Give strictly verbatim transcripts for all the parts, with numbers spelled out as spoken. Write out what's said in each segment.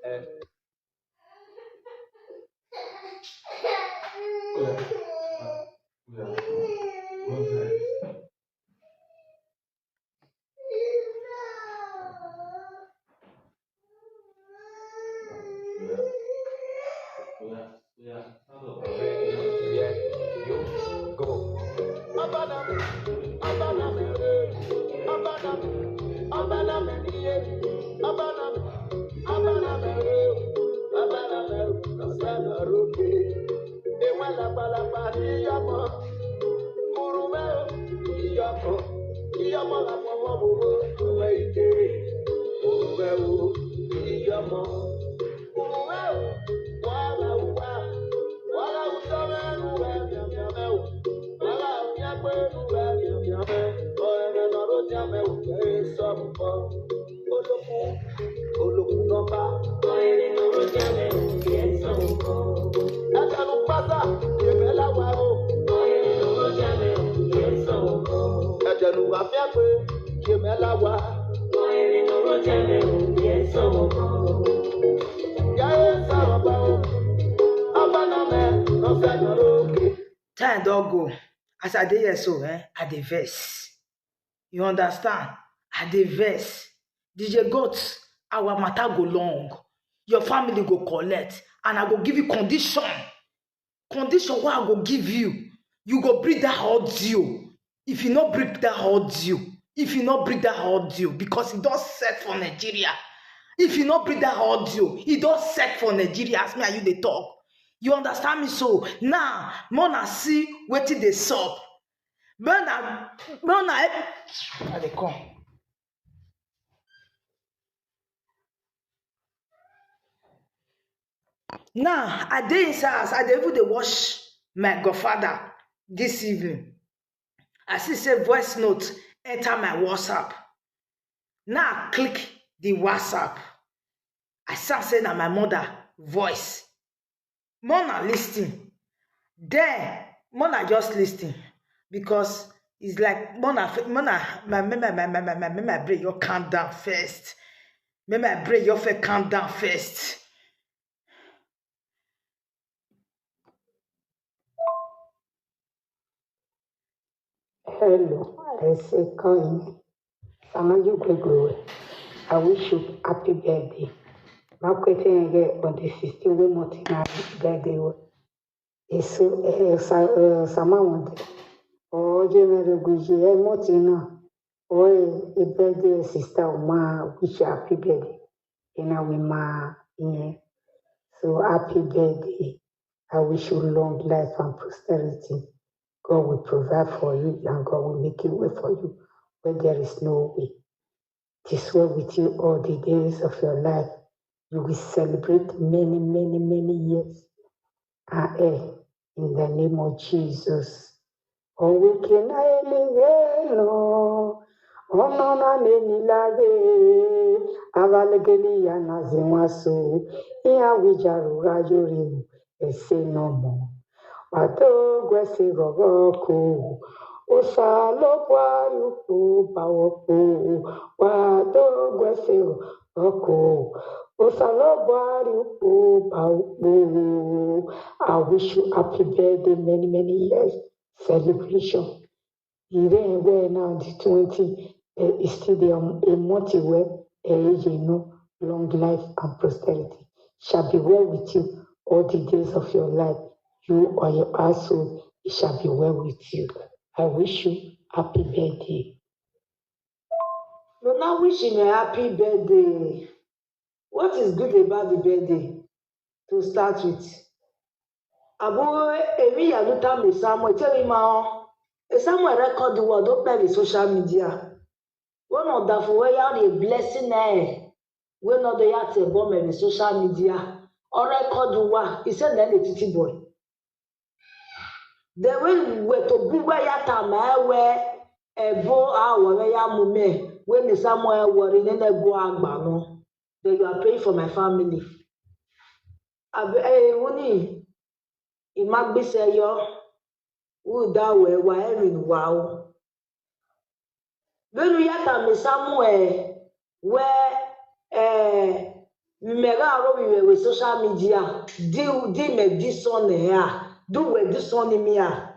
Eh. Oya, oya, go inside. Oya, oya, oya, stand up. Yeah, you go. Time don go. As I dey here so, eh, I dey vex. You understand? I dey vex. D J Goat, our matter go long. Your family go collect, and I go give you condition. Condition wey I go give you, you go bring that audio. If you no bring that audio, if you no bring that audio, because e don set for Nigeria. If you no bring that audio, e don set for Nigeria. As me and you dey talk, you understand me? So now, make una see wetin dey sup. Make una, make una, I dey come. Now, I dey inside house, I dey even dey watch my godfather this evening. I see say voice note enter my WhatsApp. Now I click the WhatsApp. I see am say na my mother voice. Make una listen. Then, make una just listen, because it's like make una, make una, my, my, my, my, my, my, my, my brain, you calm down first. Make my brain, you first calm down first. Hello, I say Connie. Samaju Gregory, I wish you happy birthday. Makwete Enge on the sixteen wey month na birthday o. Eso eh, sa, eh, Sama Wonde. Oje mere guji e month na. Oye, a birthday sister Uma, wish you happy birthday. Ina we ma, yeah. So happy birthday. I wish you long life and prosperity. God will provide for you and God will make a way for you where there is no way. This way with you all the days of your life. You will celebrate many, many, many years. Ah, eh, in the name of Jesus. Owekena eligeno, onona nenilage, avalegeli ya nazimasu, iya wijaru rajurimu, ese nomo. Wado gwese gogoko, osalo bwari upo bawopo, wado gwese gogoko, osalo bwari upo bawopo. I wish you happy birthday, many, many years celebration. Ire ewe now the twenty, eh, is still the um, a month away, eh, you know, long life and prosperity shall be well with you all the days of your life. You or your household, it shall be well with you. I wish you happy birthday. Una wish him a happy birthday. What is good about the birthday to start with? Aburo emi ya luta me Samuel tell me ma e Samuel record the word don play the social media. One of the for where you are a blessing eh. When not the yat a bomb the social media or record the one he said then the titi boy. The way we to buga yata ma we ebo a were ya mume when the Samuel were in the go agbano. Then you are praying for my family. Ab eh woni imagbise yo u da we wa erin wa o. Benu yata me Samuel we eh Mega ro mi we social media. Di di me di son ya. Do we di son ni mi ya.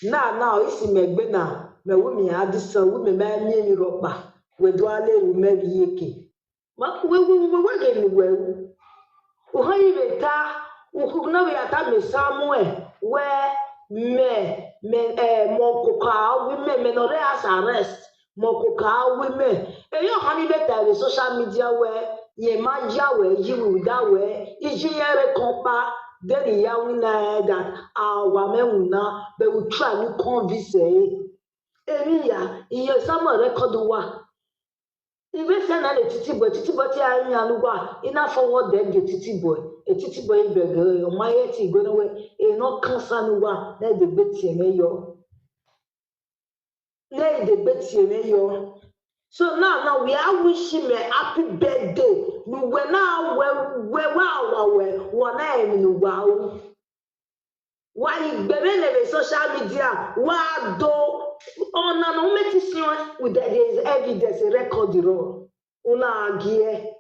Na na isi me gbe na. Me wi mi a di son wi me ma mi mi ro pa. We do ale ru me bi yeke. Ma we we we we ge ni we. U ha yi be ta u ku na we ata me Samuel we me me eh mo ko ka we me me no re as arrest. Mo ko ka women. E yo hani be ta the social media we ye ma ya we yi wi da we iji ye re kon pa. Then ya we na that our men we na be we try to convince e. Emi ya iye sama record wa. Ibe se na le titi boy titi boy ti a nya lu wa ina forward then the titi boy. E titi boy be go o ma ye ti go no we e no kan sa nu wa na de gbe ti e me yo. Na e dey gbeti eme yo. So now now we are wishing me happy birthday. Nu we na we we wa wa we wa na emi nu wa u. Wa igbe me le social media wa do ona no me ti sin with there is evidence record ro. Una agie.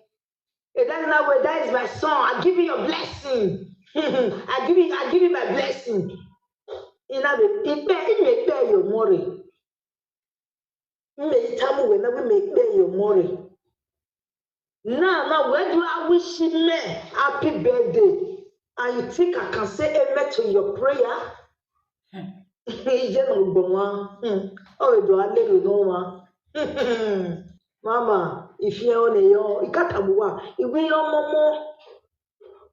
And that's not where that is my son. I give you your blessing. I give you I give you my blessing. Ina be ipe ime ipe yo more. Ime itamu we na we me ipe yo more. Now now where do I wish me happy birthday? And you think I can say amen to your prayer? Ije no gboma. Hmm. Oh do I live no ma. Mama, if you on yo, ikatabuwa, iwe yo momo.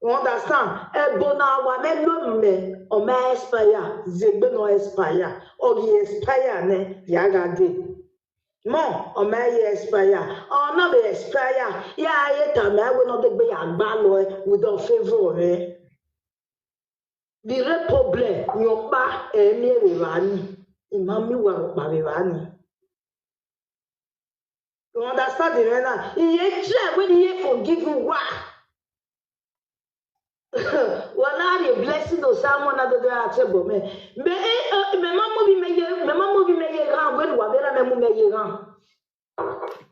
You understand? Ebo na wa me lo me, o me expire, zegbe no expire, o gi expire ne ya ga de. Mo, o me ye expire, o no be expire. Ya ye ta me we no de gbe ya gba lo e with the favor eh. The real problem, your pa e mi e we wa ni. Imami wa pa we wa ni. You understand the man now? He ain't try when he ain't forgive you. Why? Well, now the blessing of someone other than I tell me. Me, eh, eh, me mamu bi me ye, me mamu bi me ye ran when wa bela me mu me ye ran.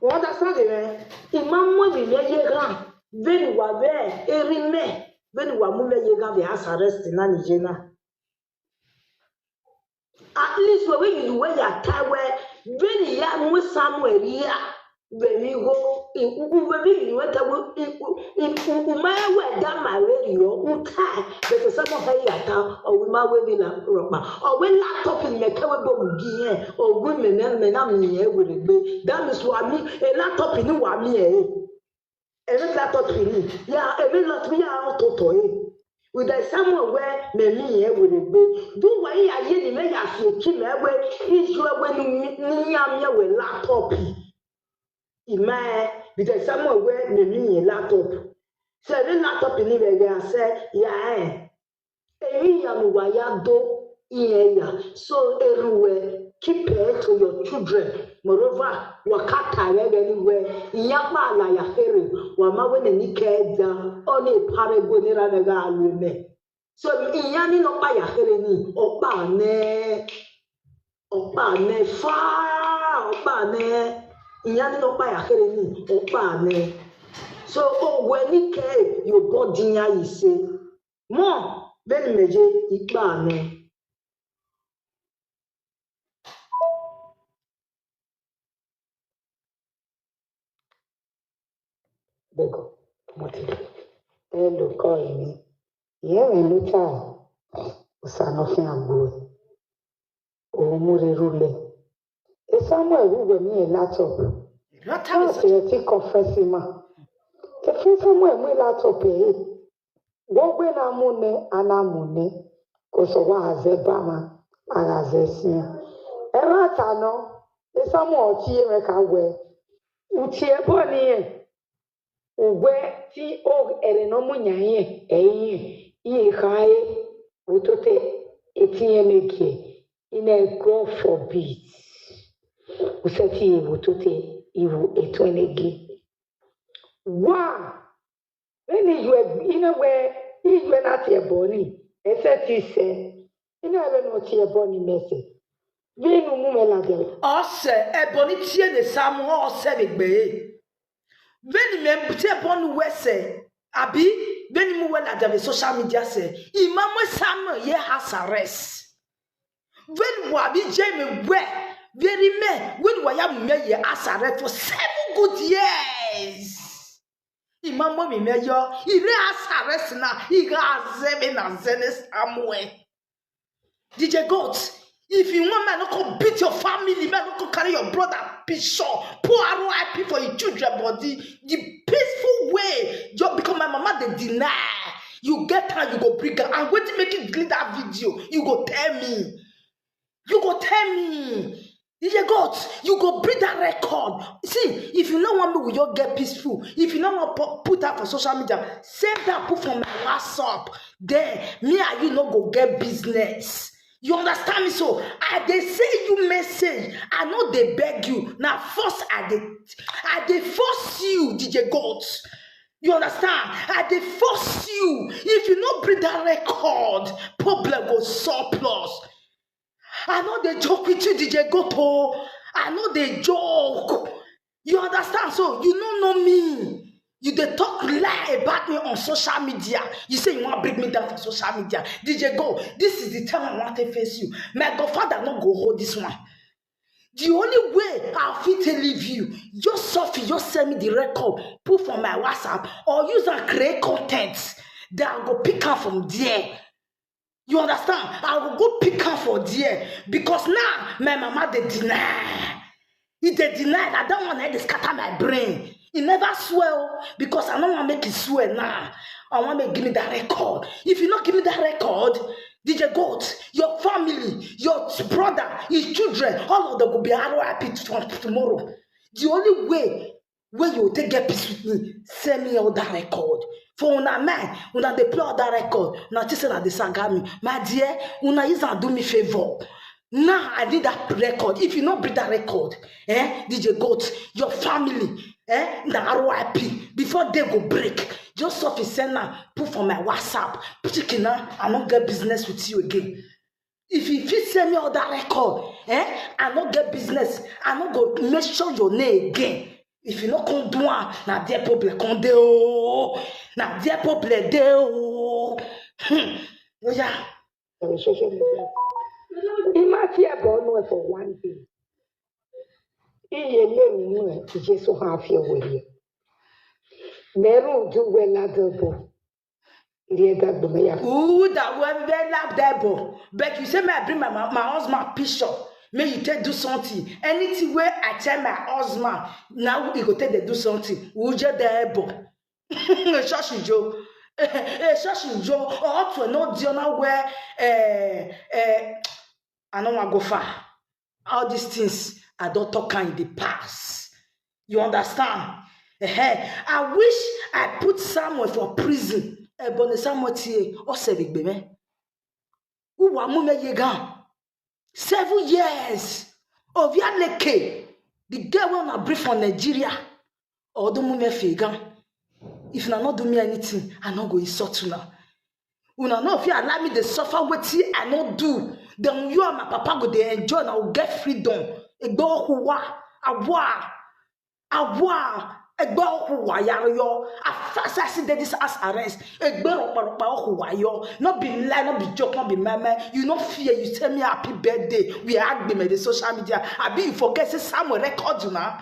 You understand the man? He mamu bi me ye ran when wa be eri me when wa mu me ye ran the house arrest na ni jena. At least we we you we ya tie we when ya mu Samuel ya. When we go in we we you we tie we in we ma we da ma we yo u tie. But Samuel he ya ta o we ma we we la ropa o we laptop in me ke we go mu gi eh o we me me me na mi e we re gbe. That means wa mi e laptop ni wa mi e. Emi laptop ni ya emi laptop ya to to e. With the someone where me me e we re gbe. Do wa ya ye ni me ya fi ki me we iju we ni ni ya mi we laptop. Ima e with the someone where me me e laptop. So emi laptop ni we ya se ya eh. Eyi ya no wa ya do iye ya. So eruwe keep it to your children. Moreover, wakata ya ya ni we iya pa la ya here. Wa ma we ne ni ke da. O ni pare go ni ra na ga alu me. So iya ni no pa ya here ni o pa ne. O pa ne fa o pa ne. Iya ni no pa ya here ni o pa ne. So o we ni ke your body ya ise. Mo beni meje ikpa ne. Bego, mo ti hello call mi. Ye me luta usano fi agbo. O mo re rule. E Samuel wu we mi e laptop. Rata Ah, se ti confess ma. Te fi Samuel mu e laptop e. Gbogbo na mu ne ana mu ne. Ko so wa aze ba ma ara ze si. E rata no. E Samuel ti e me ka we. Uti e bo ni e. Ugwe ti o ere no mu nya ye e ye ye ha e utote eti ye ne ke ine God forbid. Useti ye utote iwu eto ne ge. Wa many you ine we iwe na ti e bo ni ese ti se ine we no ti e bo ni mese. Vinu mu me la de. Ose e bo ni tie ne Samu ose be gbe. Veni me tie bo ni wese. Abi, when you move well at the social media say, Imam Samuel ye house arrest. When wabi jeme we, very me, when waya me ye house arrest for seven good years. Imam Mommy me yo, he re house arrest na, he ga zebe na zene Samuel. D J Goat, if you want me, I no come beat your family, me, I no come carry your brother picture, pour R I P for your children body. The peaceful way, just because my mama dey deny, you get time, you go bring am. And wetin make you delete that video, you go tell me. You go tell me. D J Goat, you go bring that record. See, if you no want me, we just get peaceful. If you no want pu-, put that for social media, send that put for my WhatsApp. Then me and you no go get business. You understand me? So I dey send you message. I no dey beg you. Na force I dey, I dey force you, D J Goat. You understand? I dey force you. If you no bring that record, problem go surplus. I no dey joke with you, D J Goat o. I no dey joke. You understand? So you no know me. You dey talk lie about me on social media. You say you wan bring me down for social media. D J Goat, this is the time I wan take face you. My godfather no go hold this one. The only way I fit take leave you, just soften, just send me the record, put for my WhatsApp, or use and create content. Then I go pick am from there. You understand? I go go pick am for there because now my mama dey deny. He dey deny. Na that one na dey scatter my brain. He never swear o, because I no wan make he swear now. I wan make give me that record. If you no give me that record, D J Goat, your family, your brother, his children, all of them go be R I P from tomorrow. The only way wey you take get peace with me, send me all that record. For una mind, una dey play all that record. Una think say na dey saga me. My dear, una use am do me favor. Now I need that record. If you no bring that record, eh, D J Goat, your family, eh, na R I P. Before day go break, just soften send am, put for my WhatsApp. Put it in now, I no get business with you again. If you fit send me all that record, eh, I no get business. I no go mention your name again. If you no come do am, na there problem come dey o. Na there problem dey o. Hmm. Oya. On social media. Ima fi ebo no for one day. Iye le mi no e, Jesu ha fi ewo ye. Meru ju we la dobo. Iri eda gbo me ya. Ooh, that one very loud devil. But you say, may I bring my, my, my husband picture. May you take do something. Anything where I tell my husband, now he go take dey do something. Uje devil. Shoshi Joe. Eh, Shoshi Joe. Or to no Diona where, eh, eh, I no wan go far. All these things, I don talk am in the past. You understand? Ehen. I wish I put Samuel for prison. Ebony Samuel tie, o se bi gbe me. Uwa mu me ye gan. Seven years. Ovia Leke, the girl wey una bring from Nigeria. Or do mu me fe gan. If una no do me anything, I no go insult una. Una no fit allow me dey suffer wetin I no do. Then you and my papa go dey enjoy, na we get freedom. Egbe okuwa, awa, awa, egbe okuwa yaro yo. Afasa si dey this house arrest. Egbe ropa ropa okuwa yo. No be lie, no be joke, no be meme. You no fear, you tell me happy birthday. We are agbe me the social media. Abi you forget say Samuel record you na.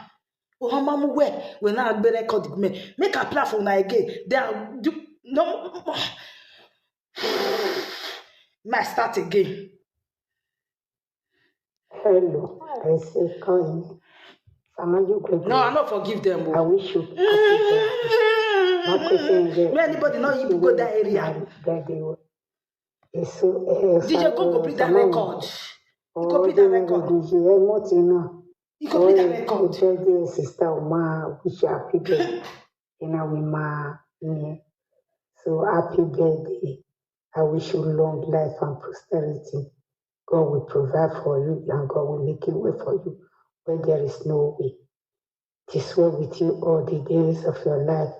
Oh, mama, where? When I be record me. Make a plan for una again. They are do no. My start again. Hello, I say come. Sama you go. No, I no forgive them. I wish you. Not question there. May anybody know you go that area. That they were. It's so, eh, D J go go play that record. Go play that record. D J Emoti now. You go play that record. Birthday, sister Uma, wish you happy birthday. In a woman, yeah. So happy birthday. I wish you long life and prosperity. God will provide for you and God will make a way for you where there is no way. This way with you all the days of your life.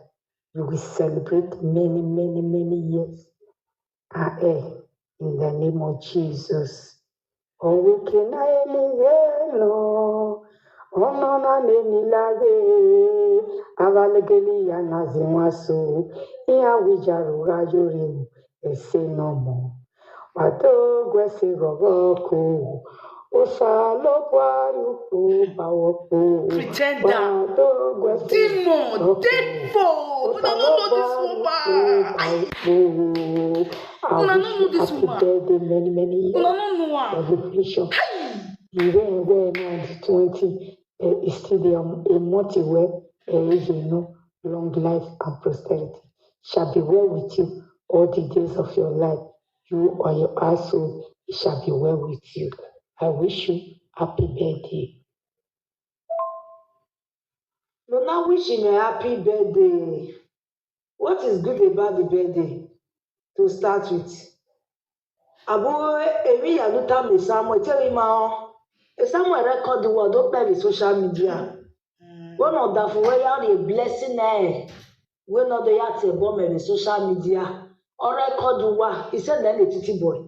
You will celebrate many, many, many years ahead in the name of Jesus. Owe kina eligelo, Ọnọna neni lage, avalegeli ya nazi nwaso, ihe awijaru ga yori ese nomo. Wado gwesi rogo ko, osa lo bwa yupo bawo po. Pretender. Wado gwesi Demon, rogo devil. Una no know this woman. Una no know this woman. Happy birthday, many, many years. Una no know am. Celebration. Hey! You wear, wear now is twenty. Eh, it's still the, um, a month away. Eh, you know, long life and prosperity shall be well with you all the days of your life. You or your household, it shall be well with you. I wish you happy birthday. Una wish him a happy birthday. What is good about the birthday to start with? Abu emi ya luta mi Samuel tell him on. Samuel record the word, don't play the social media. One of the for where you are a blessing eh. When not the yat a bomb in the social media. Or record the wa. He said then the titty boy.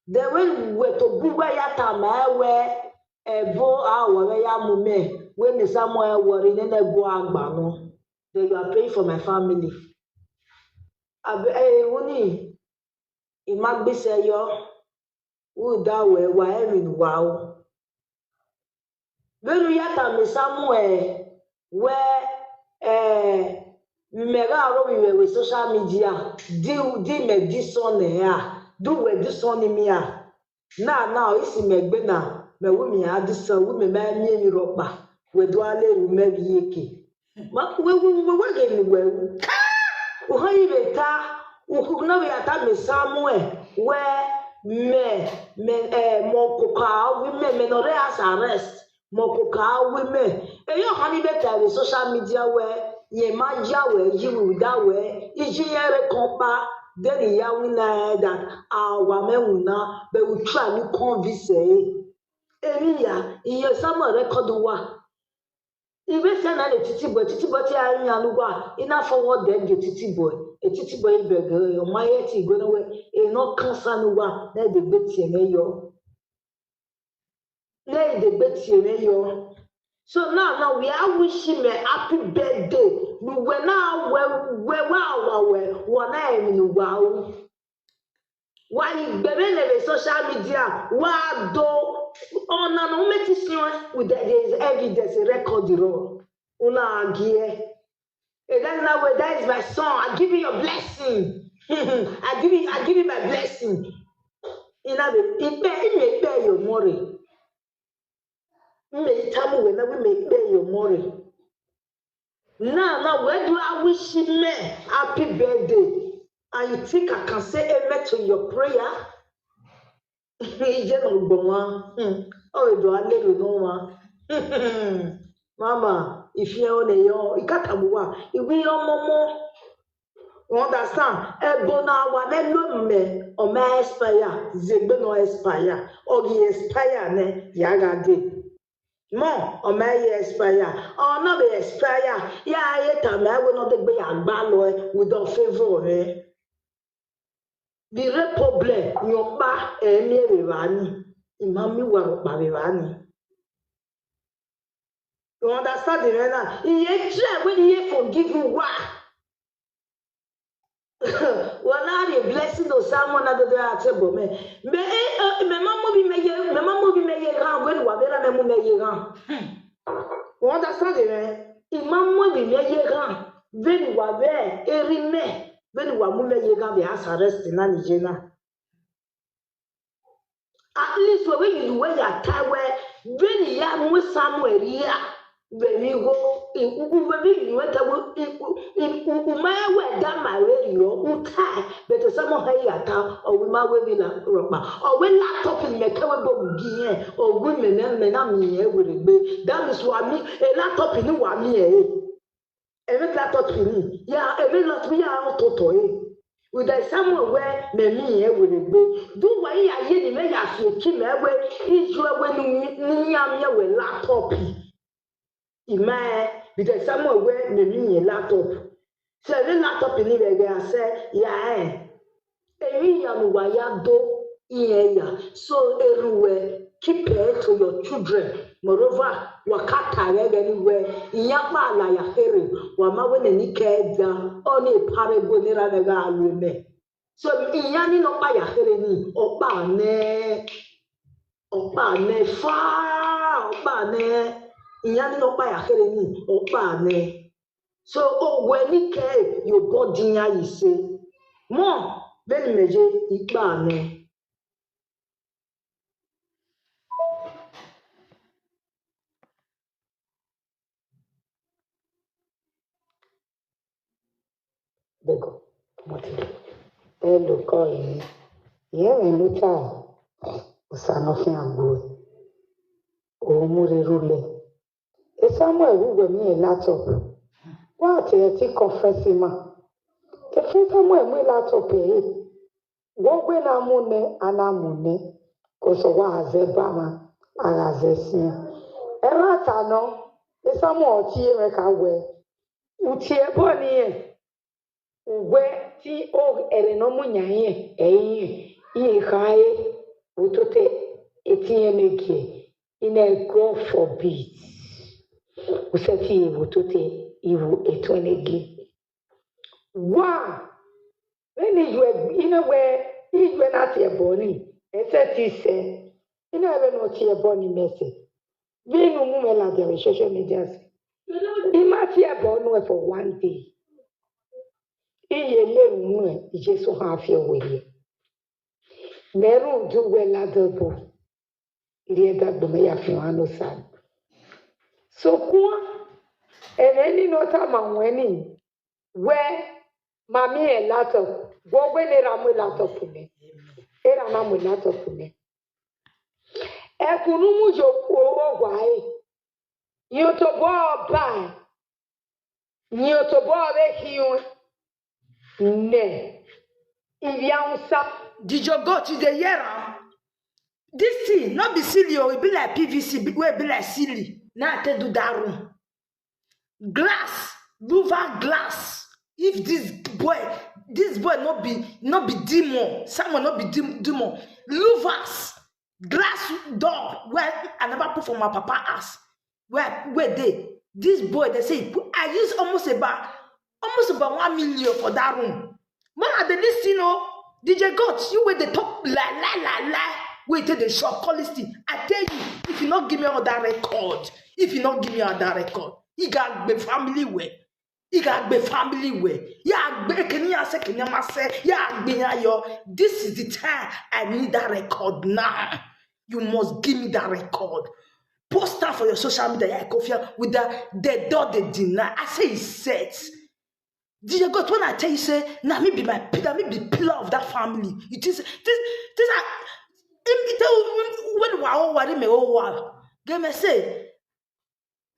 The way we to Google ya tama we ebo a wore ya mume. When the Samuel worry then they go agbano. Then you are paying for my family. Abi eh wuni imagbise yo. Who that way wa erin wa o. Benu ya tama Samuel we eh mega aro mi we social media. Di di me di son eh. Do we di son mi ah. Na na isi megbe na me wu mi adisa wu me me mi mi ropa we do ale ru me bi yeke. Ma we we we we ge mi we wu. U ha yi be ta u ku na we ata me Samuel we me me eh mo ko ka we me me no re as arrest. Mo ko ka we me. E yo ha ni be ta we social media we ye ma ya we yi we da we iji ye re kon pa. Then ya we na that our me we na be we try ni convince eh. Emi ya iye Samuel record wa. Ibe se na le titi boy titi boy ti a yin anu wa ina forward dem de titi boy. E titi boy ibe ge o ma ye ti go na we e no kan sa nu wa na de gbe ti e me yo. Na e de gbe ti e me yo. So now now we are wishing me happy birthday. Nu we na we we wa wa we wa na e mi nu wa o. Wa igbe me le social media wa do ona no me ti sin we there is evidence record ro. Una agie. And then now that is my son. I give you your blessing. I give you I give you my blessing. Ina be ipe ime ipe yo more. Ime itamu we na we me ipe yo more. Now, now, where do I wish me happy birthday? And you think I can say amen to your prayer? Ije no gbon wa. Hmm. Oh, do I live no wa? Mama, if you on a yo, ikatabuwa, iwi omomo. You understand? Ebo na wa me lo me, o me expire, zegbe no expire, o gi expire ne, ya ga de. Mo, o me ye expire, o no be expire, ya ye ta me we no de gbe ya gba lo e, we don favor eh. The real problem, yo pa e mi e be ba ni, ima mi wa ro pa be ba ni. You understand the man now? He ye try when he forgive you why? Wala the blessing of someone that they are table me. Me eh eh, me mamu bi me ye, me mamu bi me ye gan when wa bela me mu me ye gan. You understand the man? Imamu bi me ye gan when wa be eri me when wa mu me ye gan be has arrest na ni je na. At least we we you we ya ta we when ya mu Samuel ya. When you go in we we you we ta we in in we my we da my we yo u ta but Samuel ha ya ta o we ma we bi la ropa o we laptop in me ka we bo gi eh o we me me me na mi e we regbe that means wa mi e laptop ni wa mi e. Eme tla tɔ tini. Ya eme lɔ tini ya ɔ tɔ tɔ ye. With the Samuel where me mi ye we le gbe. Do wa ya ye ni me ya fi ki me we. Israel we ni ni ya mi we laptop. Ima with the Samuel where me mi ye laptop. Se le laptop ni le ga se ya eh. Eyi ya no wa ya do iye ya. So eruwe keep it to your children. Moreover, wakata rege ni we inyakpa ala ya here, wama wene ni keda, oni parable ni ranega alume. So inyani no pa ya here ni, opa ne, opa ne fa, opa ne, inyani no pa ya here ni, opa ne. So owe ni ke yo body ya ise. Mo, beni meje ipa ne. Bego, moti. Hello, call me. Yeah, me no time. Usa no fi agbo. O mu re rule. E Samuel wu gbe mi e laptop. Wa te e ti confess ma. Ke fi Samuel mu e laptop e. Wo gbe na mu ne, ana mu ne. Ko so wa aze ba ma, ara aze sia. E ra ta no. E Samuel ti e me ka we. U ti e bo ni e. Ugwe ti o ere no mu nya ye, e ye, i ha e, utote e ti ye ne gie, ine God forbid. Use ti e utote, i wu e to ne gie. Wa, when you are, you know where, you are not your body, e se ti se, you know where not your body message. Vinu mu me la de social media se. Ima ti e bo nu e for one day. Iye le nu e, Jesu ha fi owe ye. Meru du we la de bo. Iri e da gbo me ya fi wa no sa. So kwa, ene ni no ta ma weni. We, mami e laptop. Gwo gbe ne ra mu laptop ne. E ra ma mu laptop ne. E kunu mu jo ku o gwa e. Yo to bo ba. Yo to bo be ki yo. Ne. Ibi ansa. Did you go to the year? This thing, not be silly, oh, it be like P V C, be- wey be like silly. Now I take do that room. Glass, louver glass. If this boy, this boy not be not be demon, someone not be dem- demon. Louvers, glass door where I never put for my papa house. Where where they? This boy they say he put- I use almost about almost about one million for that room. Man, I dey listen, oh. D J God, you wey dey talk lie, lie, lie, lie. Wey take dey shop, call this thing. I tell you, if you not give me all that record, if you not give me all that record, you got the family way. You got the family way. Yeah, be can you say can you say yeah be yo. This is the time I need that record now. You must give me that record. Post am for your social media, yeah, Kofi, with that they don't they deny. I say it's set. D J God, when I tell you, say, now me be my pi- now me be pillar of that family. You think say- this this are him he tell when wa o wa me o wa. Get me say,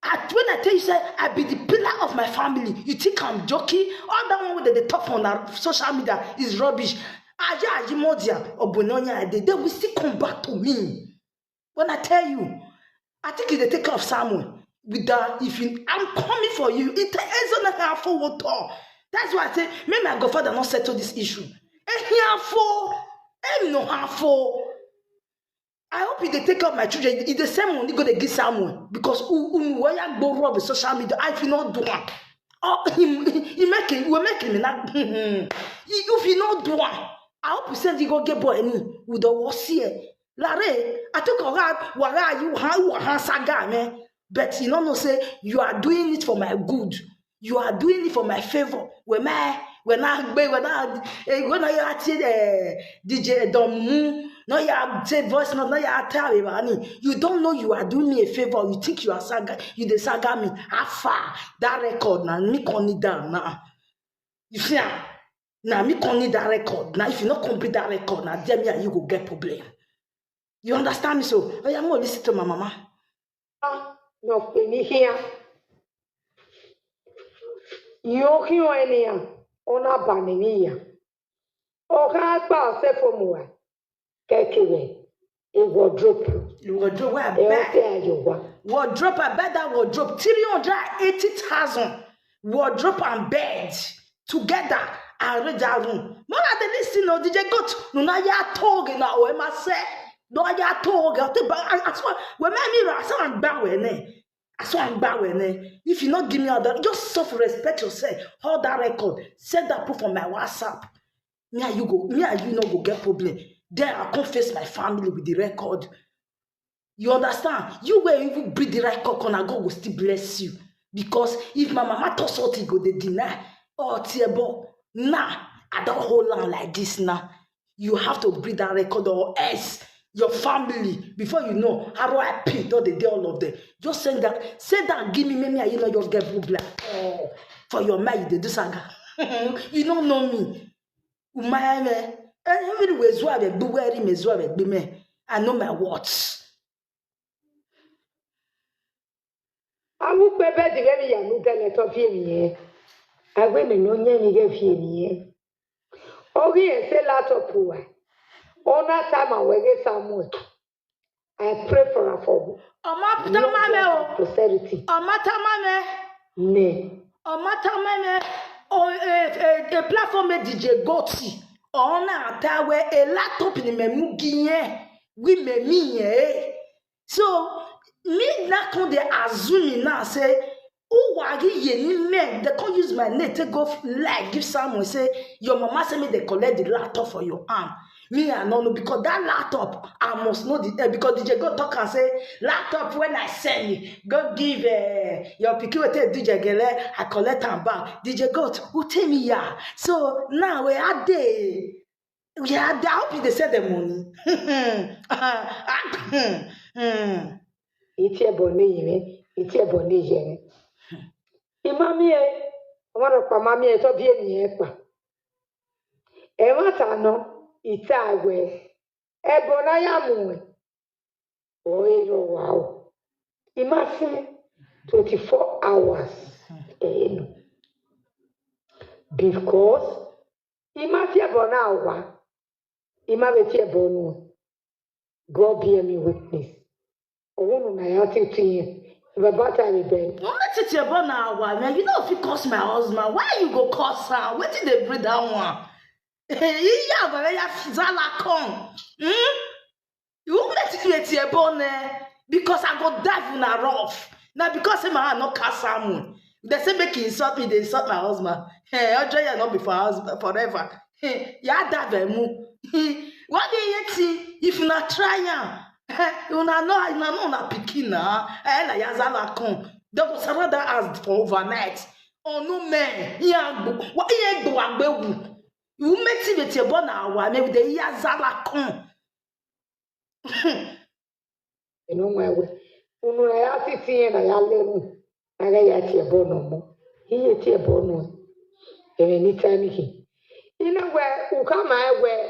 I, when I tell you, say, I be the pillar of my family. You think I'm joking? All that one with the top on that social media is rubbish. Aja ajimodia obononya ade. They will still come back to me. When I tell you, I think they take care of Samuel with that. If you, I'm coming for you. It is on the half for what all. That's why I say, may my godfather not settle this issue. And here for, and no half for. I hope if they take care of my children, if the same money go they give Samuel because who who where go rob the social media, I feel not do one. Oh, he, he make it, we make him not. If you not do one, I hope you send you go get boy any with the worst here. Larry, I took a rat, what are you, how you are saga, man. But you don't know, say you are doing it for my good. You are doing it for my favor. When I when I when I eh, when I at eh, D J Domu, no you are say voice note, no you are tell me money. You don't know you are doing me a favor. You think you are saga, you the saga me. How far that record now? Me can it down now. You see am? Now me can need that record. Now if you not complete that record, now there me and you go get problem. You understand me? So I am more listen to my mama. No pe ni hia. Yo ki o enia. Ona ba ni ni ya. O ka pa se fo mo wa. Ke ki we. E wardrobe. Wardrobe where I E o beg. Te ayo wa. Wardrobe, I bet that wardrobe three hundred eighty thousand. Wardrobe and bed together and arrange that room. Mona the listen no D J Goat. No na ya told na o ma say. But I told girl, take back. I, I swear, when me, me, I saw I'm back when eh. I saw I'm back when eh. If you not give me all that, just self respect yourself. Hold that record. Set that proof on my WhatsApp. Me and you go, me and you no go get problem. Then I come face my family with the record. You understand? You will even breathe the right cock, and God will still bless you. Because if my mama talk something, go dey deny. Oh, Tiebo, nah, I don't hold on like this now. You have to breathe that record, or else your family, before you know, R I P, don't they, they all of them. Just send that, send that, give me, me, me, and you know, your girl will be like, oh, for your mind, they do saga. You don't know me. Umaeme, every way, Zua, be, where him is, Zua, be, me. I know my words. Amu pe bedi we mi ya nu tele to fie mi ye. Agbe mi no nye mi ge fie mi ye. Ogi e se la to puwa. Ona time we ge Samuel. I pray for her for Ọmọ tamame o. Prosperity. Ọmọ tamame. Ne. Ọmọ tamame. O e e e platform e D J Goti. Ona atawe e laptop ni me mu giye. Wi me mi ye. So me na come dey assume now say who wagi ye ni men they come use my name take go like give someone say your mama say me they collect the laptop for your arm. Me I no know because that laptop I must know the eh, because D J go talk and say laptop when I send you go give uh, your pikin wey take do jegele I collect am back. D J go who tell me ya so now we are there. Yeah, I hope you dey send the money. Iti ebo ne yime, iti ebo ne yeme. Imami e, ọmọdé pa mami e tó bí ènìyàn pa. Ẹ má ta ná, ìta àwẹ̀, ẹbọ náà yà mú ẹ̀. Ọ̀ èrò wà o. Imagine twenty-four hours. Ẹ̀ nù. Because Ima tie bɔ na wa. Ima be tie bɔ nu. God bear me witness. Owunu na ya ti ti yen. Baba ta mi ben. Wọ́n bẹ tètè bọ́ na wa man. You know if you curse my husband, why you go curse her? Wetin dey bring that one? Iya bẹ̀rẹ̀ ya zala kan. Hmm? You make me tie bone because I go dive una rough. Now because say my hand no cast someone. They say make you insult me, they insult my husband. Hey, Ojo, you not be for husband forever. Hey, ya dive mu. What do you think? If you not try am, you not know, you not know na pikin na. Eh, na yazala come. They go surround that house for overnight. Oh no man, yeah, what yeah do agbewu. You make me tie bone na wa, maybe the yazala come. Eno mwa we. Unu na ya titi ye na ya lemu. Aga ya tie bono mo. Iye tie bono. Ene ni tani hi. Ina we ukama we.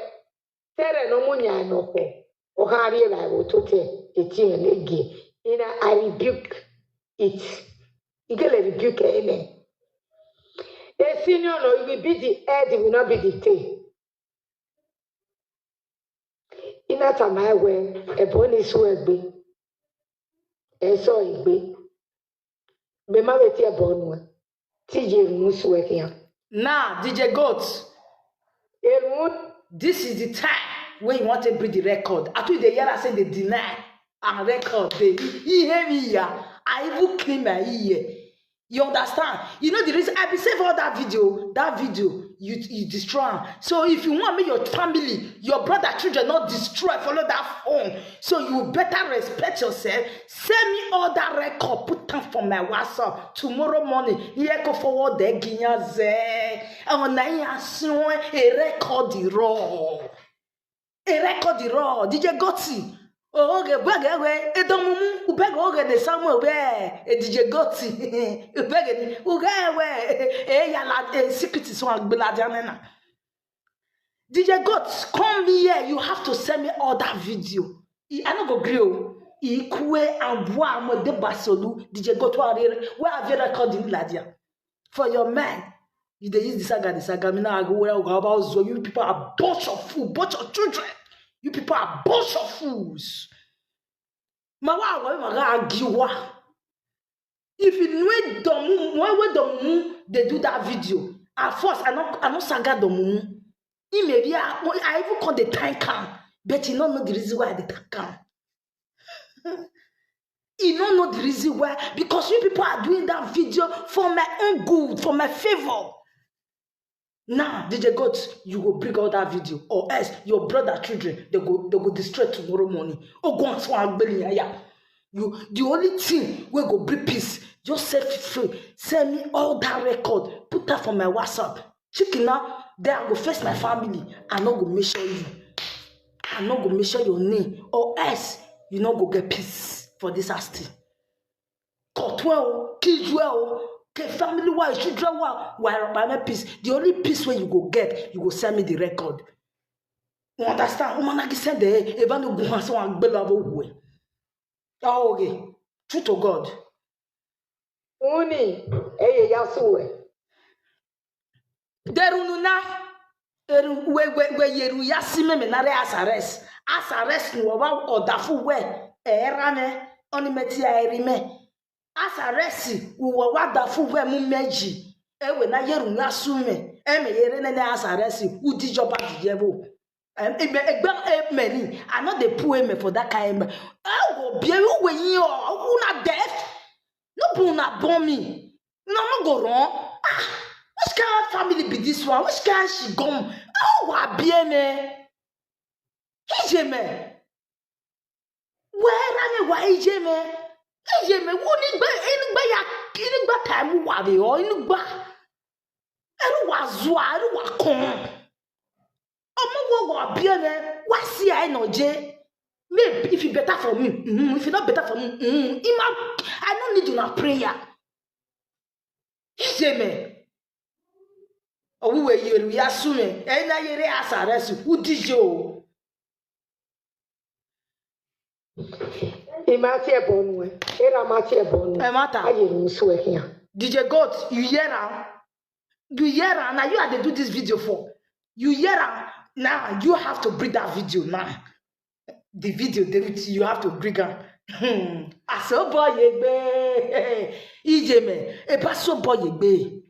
Tere no munya no ko. O ha ri la wo to te. Eti ye lege. Ina I rebuke it. Igele rebuke ene. A senior no, you will be the head, you will not be the tail. Inata my way, a bonus will be. A so it be. Me ma weti a bonu. T J Musu working. Nah, D J Goat. Erun. This is the time when you want to bring the record. I told the yara say they deny and record. They he hear me here. I even clean my ear. You understand? You know the reason I be save all that video. That video you you destroy. Am. So if you want me, your family, your brother, children not destroy, follow that phone. So you better respect yourself. Send me all that record, put them for my WhatsApp tomorrow morning. Here go forward the ginya ze. And when I ask you a record the raw. A record the raw. D J Gotti. Oge bwege we edomumu ubege oge ne Samuel we edije Gotti. Ubege ni uge we e yala e secret so agbela dianena. D J Gotti, come here. You have to send me all that video. I, I no go gree o. Ikue and bua mo de basolu. D J Gotti, where are you recording ladia? For your man, you dey use the saga, the saga. Me now I go where I go about so you people are bunch of fool, bunch of children. You people are bunch of fools. My wa wa wa ga agiwa. If you know domu, when when domu they do that video. At first, I not I not saga domu. Maybe I, I even call the time come. But you no know the reason why I dey talk am. You no know the reason why, because you people are doing that video for my own good, for my favor. Now, D J God, you go bring out that video, or else your brother children, they go, they go destroy tomorrow morning. Oh, go and so agbeli yaya. You, the only thing wey go bring peace, just set me free. Send me all that record, put that for my WhatsApp. Chicken now, then I go face my family. I no go mention you. I no go mention your name, or else you no go get peace for this house thing. Cut well, kill well, ke family wa, children wa, wa my peace. The only peace wey you go get, you go send me the record. You understand? Woman, I send the, if I no go, so I'm below. Oh, okay. True to God. Uni, eye ya suwe. Derununa, eru, we, we, we yeru ya sime me nare asares. Asares ni wa odafu we, era me, oni meti ya eri me. Asares, uwa wa dafu we mu meji. Ewe na yeru na sume. Eme yere ne ne asares, udi joba di yebo. Em, eme, egbe, eme ni. I no dey put eme for that kind eme. Ewo, bie, uwe yin o, una deaf. No be una born me. No, no go wrong. Ah, which kind of family be this one? Which kind she come? Oh, wa bie me. Ije me. Where are me? Wa ije me. Ije me. Wo ni gbe, inugba ya, inugba time wa de o, inugba. Eru wa zua, eru wa kon. Omo wo wa bie me. Wa si I no je. Me, if it better for me, mm, if it not better for me, mm, ima, I no need una prayer. Ije me. Owu we yeru ya sume. E na yere asares. Who did you? Imati ebonu e. Era mati ebonu. E matter. Aye ni so e here. D J God, you hear am? You hear am? Now you are dey do this video for. You hear am? Now you have to bring that video now. The video dey with you, you have to bring am. Hmm. Aso boy egbe. Ije me. E pa so boy egbe.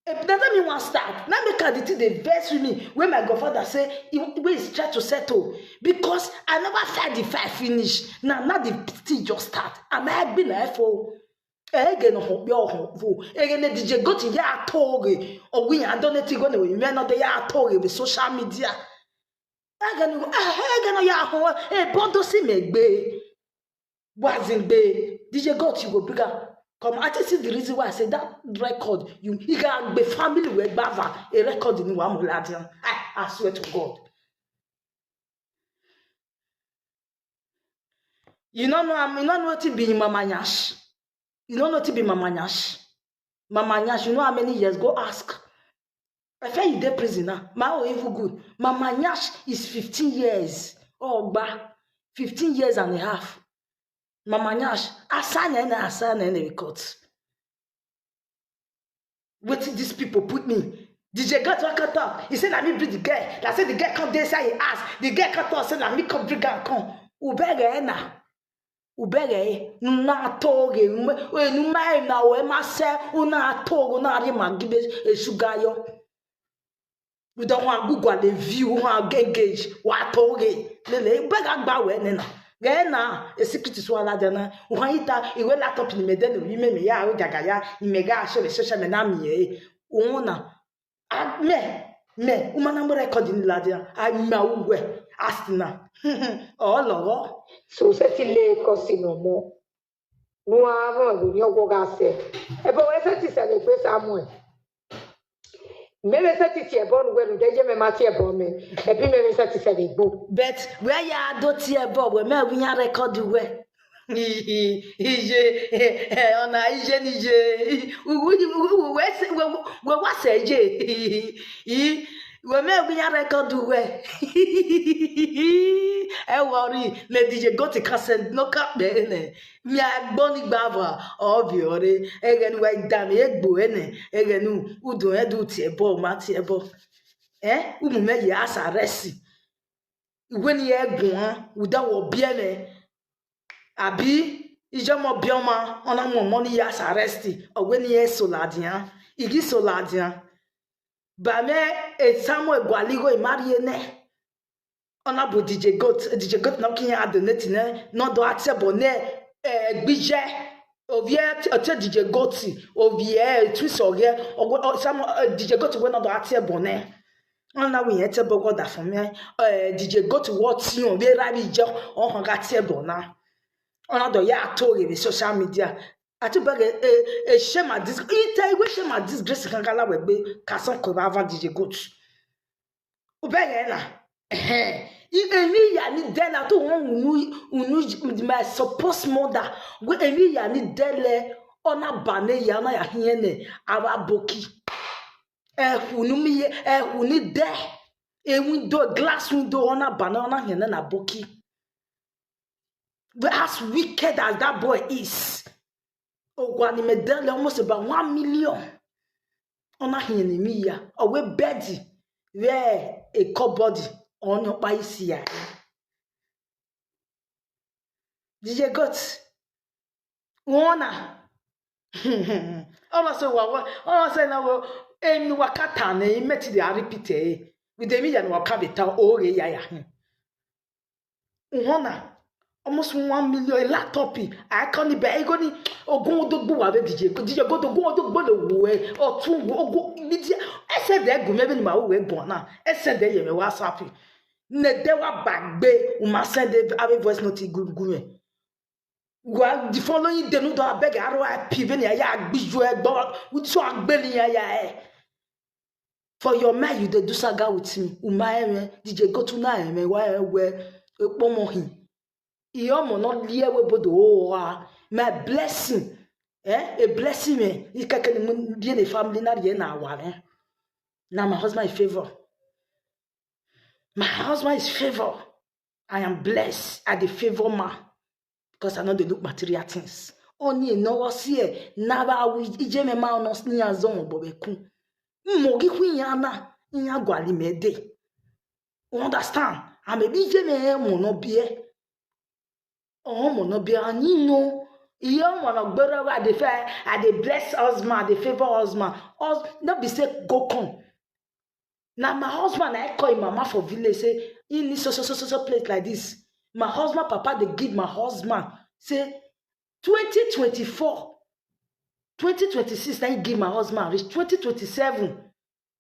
E, na that me wan start. Na make I the thing dey vex with me when my godfather say he, wey is try to settle, because I never fight the fight finish. Now, now the thing just start. Am I been a F O? Ege no ho, yo ho, vo. Ege ne D J Goti ya toge. Owi ya don ne ti go ne we me no de ya toge with social media. Ege no, eh, ege no ya ho, e bodo si me gbe. Wazingbe, D J God, you go bring am. Come, I think see the reason why I say that record, you, he got the family where Bava, a record in one Muladian. I, I swear to God. You don't know, I'm, you don't know what to be Mama Nyash. You don't know what to be Mama Nyash. Mama Nyash, you know how many years? Go ask. I feel you dey prison now. My own even good. Mama Nyash is fifteen years. Oh, gba. Fifteen years and a half. Mama Nyash, assign and assign and record. Wetin these people put me? D J Gat waka talk. He say na me bring the girl. I say the girl come dey inside him house. The girl come talk say na me come bring am come. Ubere na. Ubere na toge. Enu mai na o e ma se una togo na ri ma gibe e sugar yo. We don't want Google the view, want engage, what toge. Lele, bega gba we ne na. Ge na, a secret is one ladder na. Wa ita, iwe laptop ni me den, we me me ya, we gaga ya, i me ga show the social media me ye. Una. A me, me, uma na mo record ni ladder. A ma uwe, asina. Oh, logo. So se ti le ko si no mo. Nu avo gu nyo go ga se. E bo we se ti se le pe Samuel. Me me se ti ti e bo nu we nu de je me ma ti e bo me. E bi me me se ti se le gbo. But where ya do ti e bo we me we ya record we. Ije, eh, ona ije ni je. Ugu, ugu, ugu, we se, we, we wa se je. I, we me we ya record we. E worry, me D J Goti ka se no ka be ne. Mi agbo ni gbava, obi ore. Egenu wa idami egbo ene. Egenu udo edu ti ebo, ma ti ebo. Eh? Umu me ye asa resi. Iwe ni egun, uda wo bi ene. Abi, ijo mo bi oma, ona mo mo ni ya sa resti. Owe ni e soladian. Igi soladian. Ba me, e Samuel gwaligo imari ene. Honorable D J Goat, D J Goat na kinye adonate ne, no do ate bone, eh, gbije. Ovie, ote D J Goat, ovie, eh, twist ovie, ogwe, o, some, eh, D J Goat we no do ate bone. Ona we yete bogo da for me, eh, D J Goat what you, we rabi jo, o hanga ate bona. Ona do ya to re social media. Ati bege, eh, eh, shame and dis-, ite we shame and disgrace kankala we gbe, kason ko ba van D J Goat. Ubeghe na. Ehe. I emi ya ni dela to won unu, unu, my supposed mother. We emi ya ni dele, ona bane ya, ona ya hiene, awa boki. Eh, unu mi ye, eh, unu de. E window, glass window, ona bane, ona hiene na boki. But as wicked as that boy is, Ogwani Medele almost about one million. Ona hiene mi ya. Owe bedi. Where a cupboard on your paisi ya. D J Goat. Wona. Ona se wa wa. Ona se na wo. Emi wakata ne, imeti de aripite. With the million wakabita, o re ya ya. Uhona, almost one million, a laptop. I can't be, I goni, ogun odogbo wa be D J, D J Goat ogun odogbo le wo e, otun wo, ogun, media, ese de gu me be ni ma wo e gbon na, ese de ye me WhatsApp. Ne de wa bagbe, u ma send e, ave voice note gu, gu me. Wa, the following day, no do abeg R I P, be ni ya gbiju e gbo, we so agbeli ya ya e. For your mind, you dey do saga with me. Uma eme, D J Goat na eme, wa ewe, ekpomo hin. Iyo mo no lie we bodo o wa. My blessing. Eh? A blessing me. Ikeke ni mo die ne family na rie na wa me. Na my husband is favor. My husband is favor. I am blessed. I dey favor man because I no dey look material things. Oni no go see e, na ba we ije me ma no ni azon bo be ku. Mo gi ku ya na, ya gwali me de. You understand? And maybe ije me mo no be e. Oh, mo no be e, and you know, you mo no gbere wa dey fair, I dey bless husband, I dey favor husband. Hus-, no be say go come. Na my husband, I call him mama for village, say, he need so, so, so, so, so place like this. My husband, papa, they give my husband, say, twenty twenty-four, twenty twenty-six, na he give my husband reach twenty twenty-seven.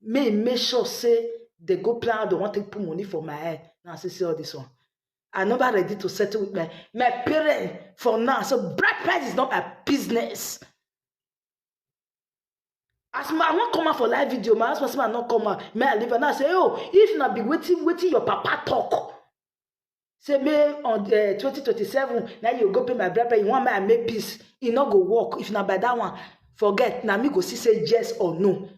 May he make sure say they go plan how they want to put money for my head. Now, see, see all this one. I never ready to settle with my, my parent for now. So bride price is not my business. As my, I won't come out for live video, my husband say I not come out. May I leave? And I say, oh, if na be waiting, waiting your papa talk. Say me on the twenty twenty-seven, now you go pay my bride price. You want me I make peace. It not go work. If not by that one, forget. Now me go see say yes or no.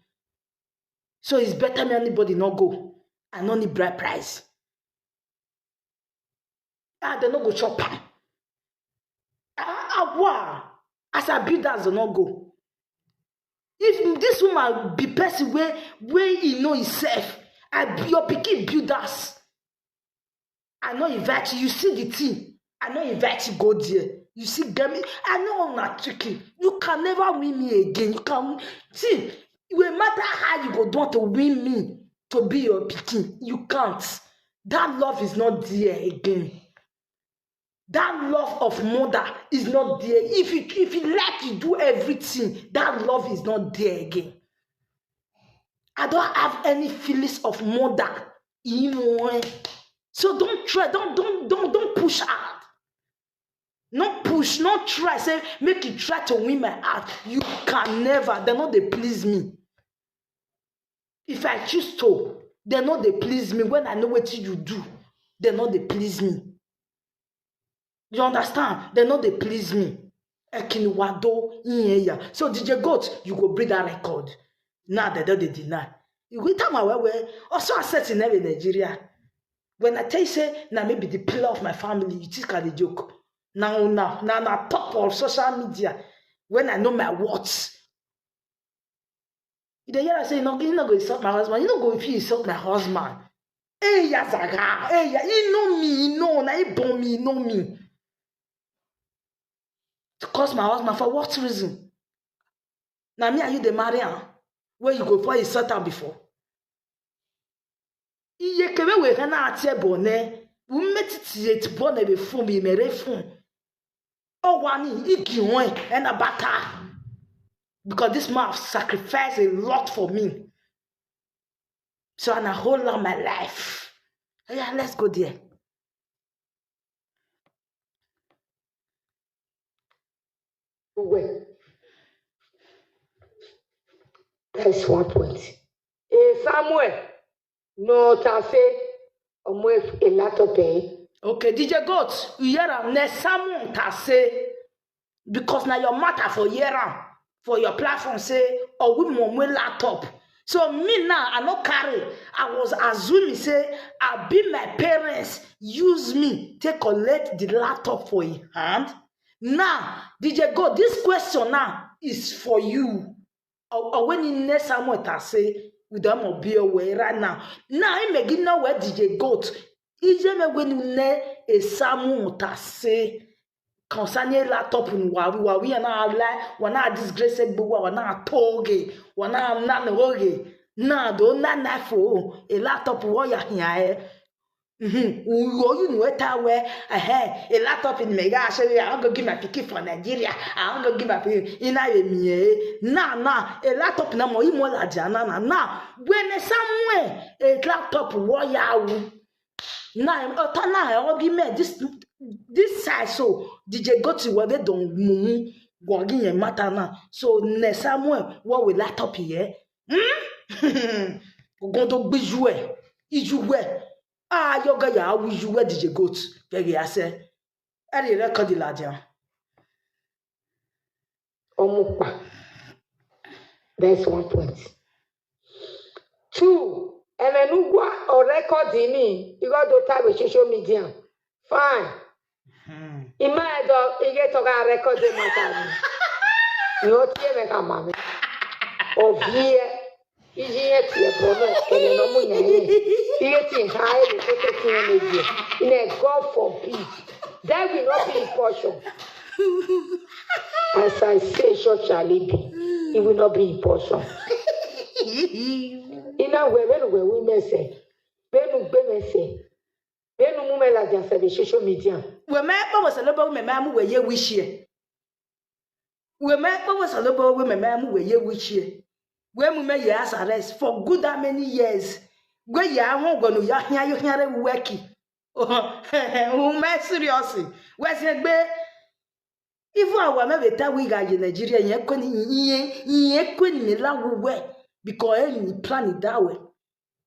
So it's better me anybody not go. I no need bride price. Ah, they no go chop am. Ah, ah, wow. As I build house, they no go. If this woman be person where, where he know himself, I be your pikin build house. I no invite you. You see the thing. I no invite you go there. You see, get me. I know na tricky. You can never win me again. You can see. No matter how you go do want to win me to be your pikin, you can't. That love is not there again. That love of mother is not there. If you, if you like, you do everything. That love is not there again. I don't have any feelings of mother. Imo, eh. So don't try, don't, don't, don't, don't push hard. No push, no try. Say, make you try to win my heart. You can never. They no dey please me. If I choose to, they no dey please me. When I know what you do, they no dey please me. You understand? They no dey please me. Ekinwado, yeah. So D J Goat, you go bring that record. Now they don't dey deny. You go tell my way, way. Also, I said in every Nigeria. When I tell you, say, now maybe the pillar of my family, you think I dey joke. Now, now, now, now, top of social media. When I know my worth, you dey hear I say, you no, you no go insult my husband. You no go, if you insult my husband. Hey, Yazaga. Hey, ya, you know me, you know, na you born me, you know me. To curse my husband for what reason? Now me and you dey marry am. Where you go for insult am before? Iye kebe we kana atie bone. Umeti tiet bone be fun be mere fun. O wani igi won ena bata. Because this man have sacrificed a lot for me. So and I hold on my life. Yeah, let's go there. Well, that's one point. Eh, Samuel, no, ta say, omo, a lot of pain. Okay, D J Goat, you hear am? Ne Samuel ta say, because na your matter for hear am, for your platform say, oh, we mom we laptop. So me now, I no carry. I was assuming say, I be my parents use me take collect the laptop for him hand. Now, D J Goat, this question now is for you. Or, or when in next Samuel ta say, we don't more be away right now. Now, I may give now where D J Goat. Ije me when you ne a Samuel ta say, concerning laptop in Wawi, Wawi and our life, one our disgrace, but one our toge, one our nan oge. Now, don't not knife for a laptop warrior here. Mm-hmm. You know, eta we, eh, a laptop in mega, I say, I go give my pikin for Nigeria. I go give my pikin in I me. Now, now, a laptop na mo imo la jana na. Now, when Samuel, a laptop warrior. Now, otana, I will be me this, this side. So, D J Goat we be don mumu, go give him matter now. So, ne Samuel, what will laptop here? Hmm? Go do gbiju e, iju we. Ah, yoga ya, iju we D J Goat. Very ase. Eri record la dia. Omupa. That's one point. Two, emenugwa or record ini, you got to type with social media. Fine. Hmm. Ima edo, ige toga record the matter. No tie me kamame. Ovie. Iji ye tie bono, ele no munya ye. Ige tie ha ele kote tie me die. Ine God forbid. There will not be portion. As I say, so shall it be. It will not be portion. Ina we we we we mese. Benu gbe mese. Benu mu me la ja se be social media. We me po we se lo bo we me ma mu we ye wish ye. We me po we se lo bo we me ma mu we ye wish ye. We mu me ye as arrest for good how many years? We ya won go no ya hia yo hia re work. Oh, me serious. We se gbe. Even our me be ta we ga ye Nigeria, ye ko ni, ye, ye ko ni me la we. Because e ni plan that way.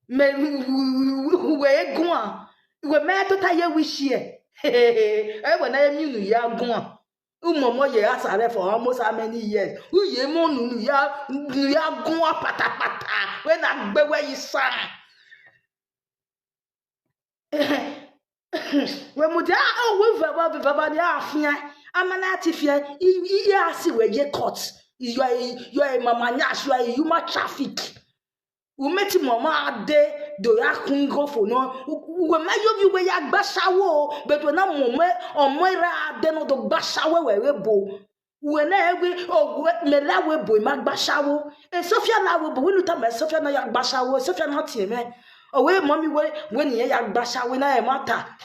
Me, we gun a. We me to ta ye wish ye. E we na ye mi nu ya gun a. Umomo ye asare for almost how many years? U ye mo nu nu ya, nu ya gun a patapata. We na gbe we yi sa. We mu de, ah, oh, we va, va, va, va, ya fia. Amana ti fia. I, i, ya si we ye court. You are a, you are a mama nyash, you are a human traffic. Umeti mama ade do ya kungo fo no. We ma yo bi we ya gbasawo, but we na mama omo ra ade no do gbasawo we we bo. We na ewe, oh, we, me la we bo ma gbasawo. E Sophia la we bo, we nuta me Sophia na ya gbasawo, Sophia na tie me. Oh, we mommy we, we ni ya gbasawo na e mata.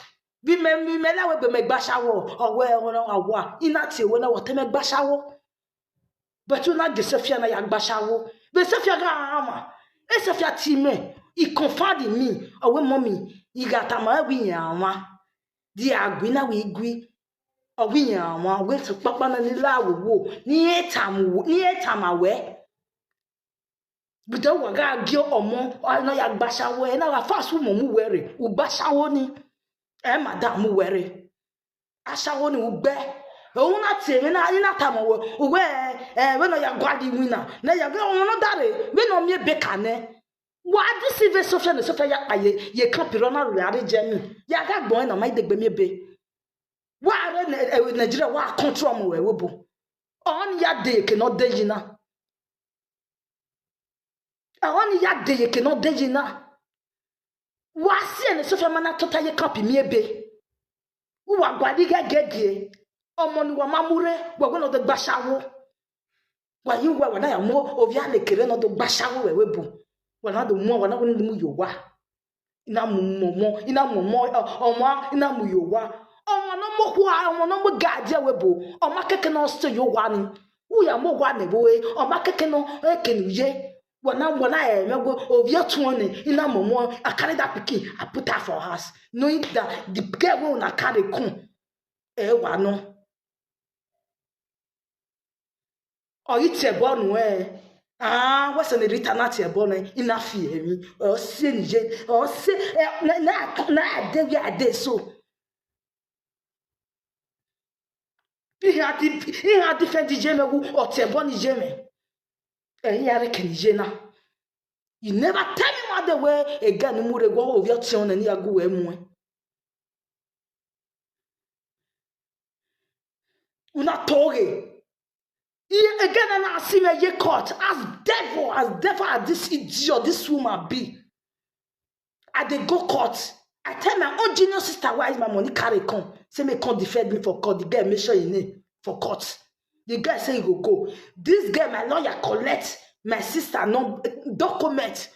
Bi me, mi me la we bo me gbasawo, oh, we, oh, no, awa. Ina tie we na we te me gbasawo. But you na ge Sophia na ya gbasawo. Be Sophia ga ama. E Sophia ti me. He confounded me. Awe mommy. He got ama we ya ama. Di agwi na we gwi. Awe ya ama. We to papa na ni la wo wo. Ni e tam wo. Ni e tam awe. But then we ga gi omo. Na ya gbasawo. Na wa fast wo mo mu were. U gbasawo ni. E madam mu were. Asawo ni ugbe. Òun na tèmi na, ina tamo wo. Uwe, eh, we no ya gwadi wina. Na ya go, òun no dare. We no mi be kane. Wa this even Sophia na Sophia ya paye, ye kan piro na ru ya re je mi. Ya ga gbon na mai degbe mi be. Wa re ne, eh, Nigeria wa control mo we wo bo. On ya de ke no de yina. Awon ni ya de ye ke no de ye na. Wa si ene Sophia mana tota ye kampi mi ebe. Uwa gwadi ge ge ge. Omo ni wa mamure, wa we no de gbasawo. Wa yi wa wa na ya mo, ovia le kere no de gbasawo we we bu. Wa na do mo, wa na we ni mu yo wa. Ina mu momo, ina mu mo, ọmọ, ina mu yowa. Ọmọ no mo hua, ọmọ no mo gadia webo. Ọmọ keke no stay yowa ni. Uya mo wa ne boe, ọmọ keke no e kenu ye. Wana wana e me go ovia tuone, ina momo, I carry that pikin, I put her for house. Knowing that the girl wey una carry come, e wa no. Oyi tie bonu e. Ah, what's an irita na tie bonu e? Ina fi emi. O se ni je. O se, eh, na, na, na de wi ade so. Ihe adi, ihe adi fe di je me wu, o tie bonu je me. Eh, ya re ke ni je na. You never tell me what the way again, mure go ovia tie on ni agu we mu e. Una toge. Iye, again, and I see me ye court. As devil, as devil as this idiot, this woman be. I dey go court. I tell my own junior sister, "Why is my money carry come?" Say me come defend me for court. The girl make sure he name for court. The girl say he go go. This girl, my lawyer collect my sister no document.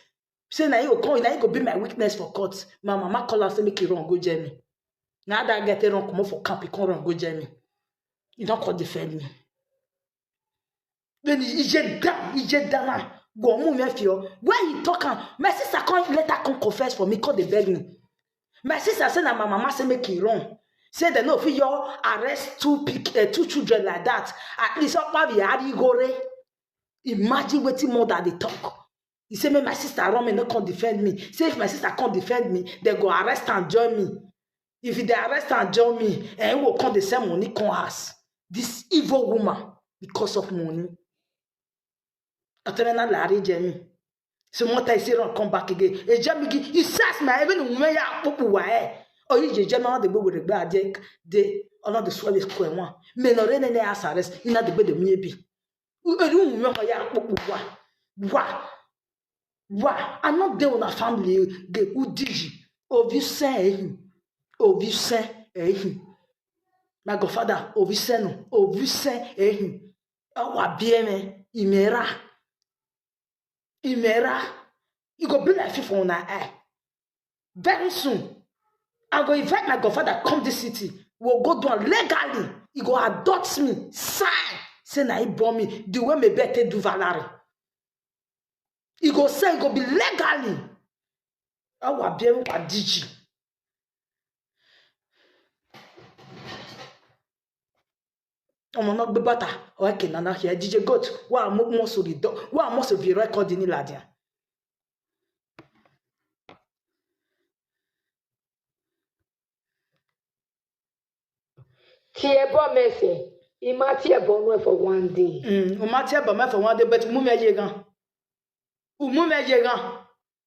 Say na you go come, na you go be my witness for court. My mama call am say make he run go Germany. Na that girl take run comot for camp, he come run go Germany. He don come defend me. Then he, he get down, he get down now. Go move me fio. When he talk am, my sister come later come confess for me, come dey beg me. My sister say na my mama say make he run. Say they no fit your arrest two pick, uh, two children like that. At least up have the gore. Imagine wetin mother dey talk. He say make my sister run me, no come defend me. Say if my sister come defend me, they go arrest and join me. If they arrest and join me, eh, he will come dey send money come house. This evil woman because of money. Atemena lari Jemi. So what I say run come back again. E Jemi gi, he says my even when ya pupu wa eh. Oh, you Jemi on the go with the bad dick. They all the swell is kwe one. Me no rene ne as arrest. Ina the bed of me be. Eru nwe ho ya kpokpo wa. Wa. Wa. I no dey una family ge udiji. Ovi sen ehi. Ovi sen ehi. My godfather, ovi sen no. Ovi sen ehi. Awa bieme. Imera. Imera. You go be like for una eye. Very soon, I go invite my godfather come this city. We'll go down legally. He go adopt me, sign, say na he born me. The way me better do Valerie. He go say he go be legally. Awa biere wa diji. Ọmọ náà gbé bàtà, okay, nana here, D J Goat, wa mo mo so di do, wa mo so vi record ni ladia. Tie bo me se, I ma tie bo no for one day. Mm, o ma tie bo me for one day, but mu me ye gan. U mu me ye gan.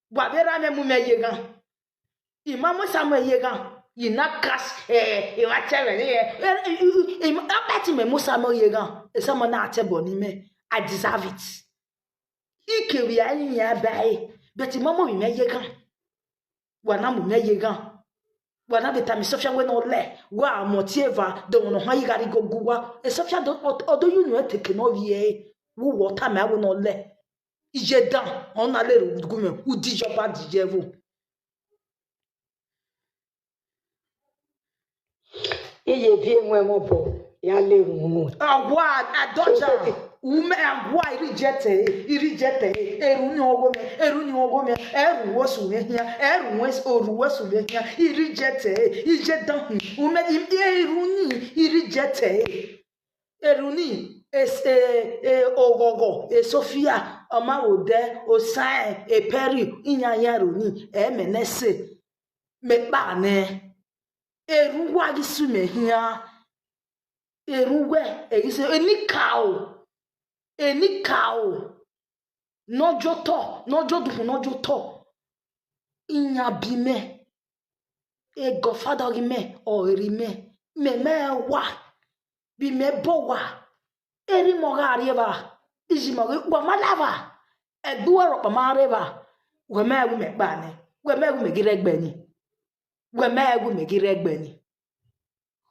Wa vera me mu me ye gan. I ma mo sa me ye gan. I na kas, eh, I ma tie me ni, eh, eh, I, I, I, I bet me mo sa me ye gan. E sa mo na tie bo ni me. I deserve it. Ike wi ayi ya bai. But I ma mo mi me ye gan. Wa na mu me ye gan. Wa na beta mi Sofia we no le. Wa mo tie va do no ha yi gari go guwa. E Sofia do odo you no take no vie. Wo water me we no le. Ije dan, ona le ru gume, u di joba di jevo. Iye vie nwe mo bo, ya le ru mu. Awa, adoja. Ume awa irijete, irijete. Eru ni ogo me, eru ni ogo me. Eru wo su me hia, eru wo su, oru wo su me hia. Irijete, ije dan. Ume im eru ni irijete. Eruni, es, e, e, ogogo, e Sofia, ọma ode, osae, e peri, inyanya runi, e menese, me pa ne. Eru wa gisu me hia. Eru we, e gisu, eni kao. Eni kao. Nojo to, nojo duhu, nojo to. Inya bi me. E godfather gi me, o eri me. Me me wa. Bi me bo wa. Eri mo ga rieva. Iji mo ga wa malava. E duwa ro pa ma reva. We me gu me pa ni. We me gu me gi regbe ni. We me gu me gi regbe ni.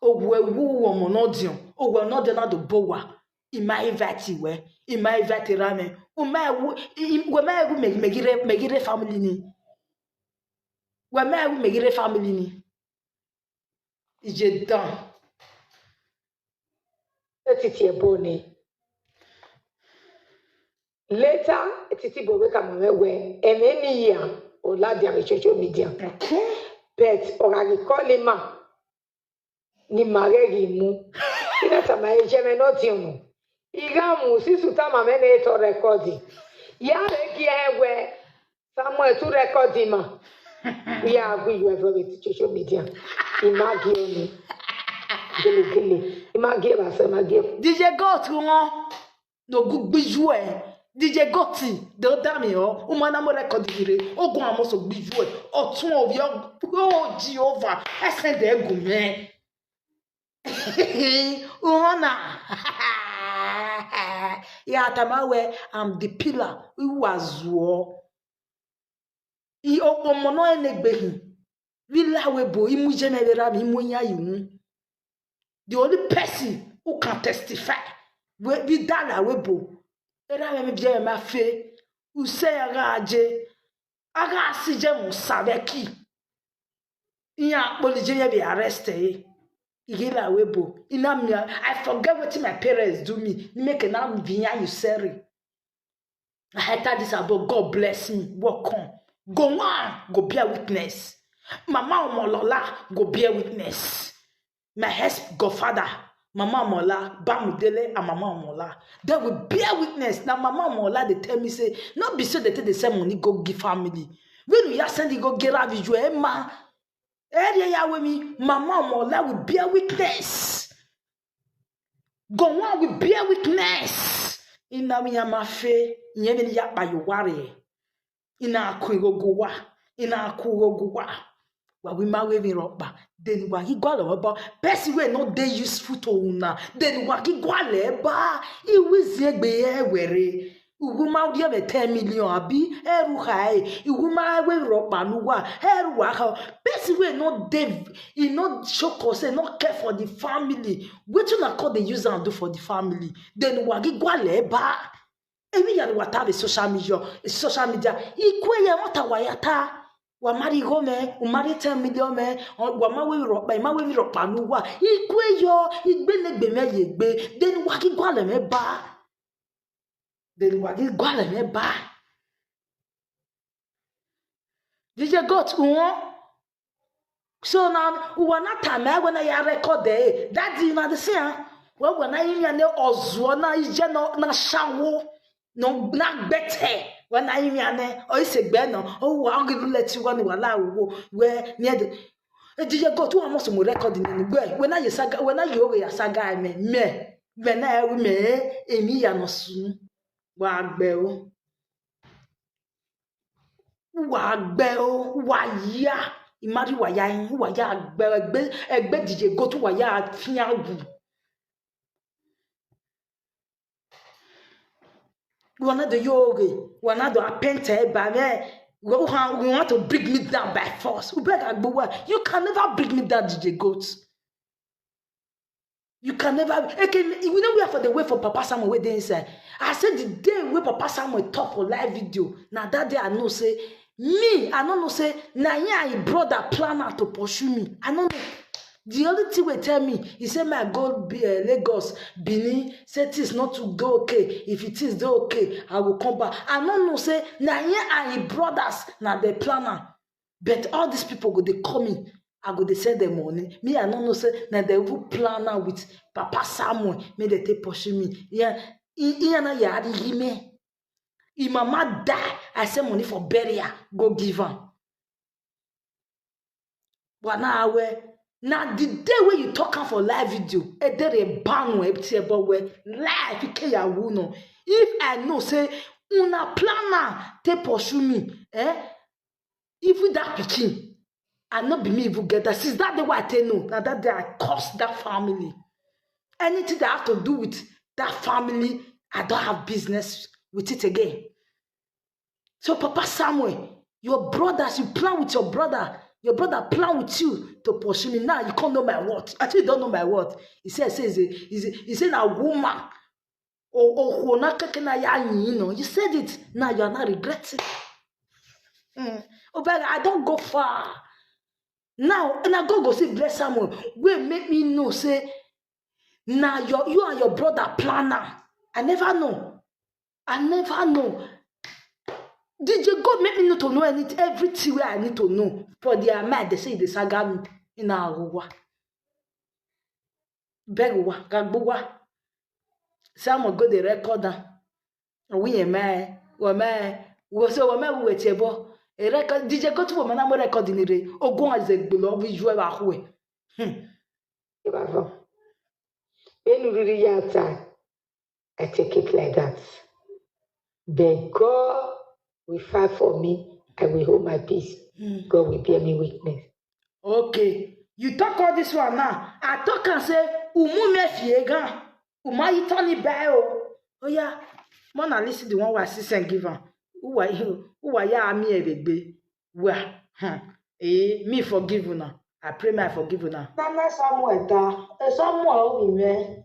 Ogwe wu wo mo no dion. Ogwe no de na do bo wa. I ma invite we. I ma invite ra me. U me wu, i, i, we me gu me, me gi re, me gi re family ni. Wɛ mɛ wu mɛ gire family ni. Ije dan. Etiti ebo ni. Later, etiti bo we kama we we. Eme ni ya. Ola dia social media. Okay. But ogagi call him ma. Ni mare gi mu. Ina tama ejeme no ti unu. Iga mu sisu tama me ne to record. Ya re ki ewe. Samuel to record ma. Ya gwi you ever with social media. Imagi oni. Gele gele. Imagi ba se imagi. D J Goat won. No gu gbiju e. D J Goat, do da mi o. Uma na mo record ire. Ogun amo so gbiju e. Otun ovi o, o Jehovah. Ese de gun me. Uhona. Ya tama we, I'm the pillar. Iwazuo. I o omo no enegbehi. Vila we bo, imu jeme vera mi, imu nya imu. The only person who can testify, we, we dala we bo. Era me me jeme ma fe. Use aga aje. Aga asije mu saveki. Iya polije ye be arrest e. Igila we bo. Ina mi, I forget wetin my parents do me. Ni make na vinya you seri. I had that this about God bless me. Welcome. Go on, go bear witness. Mama Omolola, go bear witness. My ex godfather, Mama Omola, Bamudele, and Mama Omola. They will bear witness. Now Mama Omola, they tell me say, not be so they take the same money go give family. When we are sending go get a visual, eh, ma. Area ya with me, Mama Omola will bear witness. Go on will bear witness. Ina mi amafe, nyemi ni yakpa yuwari. Ina aku igogo wa. Ina aku igogo wa. Wa we ma we mi ropa. Then wa ki gwa le ba. Person we no dey useful to una. Then wa ki gwa le ba. Iwi zegbe e were. Iwu ma die me ten million abi. Eru ha e. Iwu ma we ropa nu wa. Eru wa ha. Person we no dey, e no show concern, no care for the family. Wetin una call dey use am do for the family? Then wa ki gwa le ba. Ebi ya wa ta be social media, social media. Ikwe ya wa ta wa ya ta. Wa mari go me, u mari ten million me, o, wa ma we ropa, ma we ropa nu wa. Ikwe yo, igbe ne gbe me ye gbe. Then wa ki gwa le me ba. Then wa ki gwa le me ba. D J Goat, won. So now, we were not time, eh, when I record there. That is not the same. Well, when I hear ne ozuo na ije no na shawo. No, na gbete. When I hear ne, o ise gbe no. O wa ngi let you one wala wo. We near the, eh, D J Goat, who must mo record ni gbe. When I saga, when I yo ya saga me, me. When I me, emi ya no sunu. Wa gbe o. Wa gbe o, wa ya. Imari wa ya yin, wa ya gbe, egbe, egbe D J Goat wa ya fiagu. Wana do yoge, wana do apente ba me. You ha-, you want to bring me down by force. You beg Agbowa. You can never bring me down, D J Goat. You can never, okay, we know we are for the way for Papa Samuel wey dey inside. I said the day wey Papa Samuel talk for live video, na that day I know say me, I no know say na him and him brother plan out to pursue me. I no know. The only thing wey tell me, he say my go be uh, Lagos, Benin, say things not to go okay. If it is dey okay, I will come back. I no know say na him and him brothers na the plan am. But all these people go dey call me. I go dey send them money. Me, I no know say na they even plan am with Papa Samuel. Make they take pursue me. Yeah, he, he na ya di hime. Him mama die. I send money for burial. Go give am. But now where? Now the day when you talk am for live video, e dey re ban o, e tie bo we live, e ke ya wu no. If I know say una plan am take pursue me, eh? Even that pikin, I no be me even get that. Since that day wey I take know, na that day I curse that family. Anything that have to do with that family, I don't have business with it again. So Papa Samuel, your brothers, you plan with your brother. Your brother plan with you to pursue me. Now you can't know my word. I think you don't know my word. He said, says, he said, he said, a woman. Oh, oh, oh, na keke na ya yin no. You said it. Now you are not regretting. Mm. But I don go far. Now, na God go still bless Samuel. Wey make me know say na your, you and your brother plan am. I never know. I never know. D J God make me know to know anything, everything wey I need to know. For their mind, they say they saga me in Aruwa. Beg wa, gagbo wa. Samuel go dey record am. We am I, we am I, we so we am I we tebo. E record, D J God to we na mo record ni re. Ogun aze gbolo visual wa hwe. Hmm. Bravo. Enu riri ya time. I take it like that. Then God will fight for me. I will hold my peace. Hmm. God will bear me witness. Okay. You talk all this one now. I talk and say, umu me fiega. Uma itani bayo. Oh yeah. Mona listen the one who assistant give am. Who are you? Who are you? Ami ebegbe. Well, hmm. Eh, me forgive una. I pray me I forgive una. Nana Samuel ta. E Samuel obi me.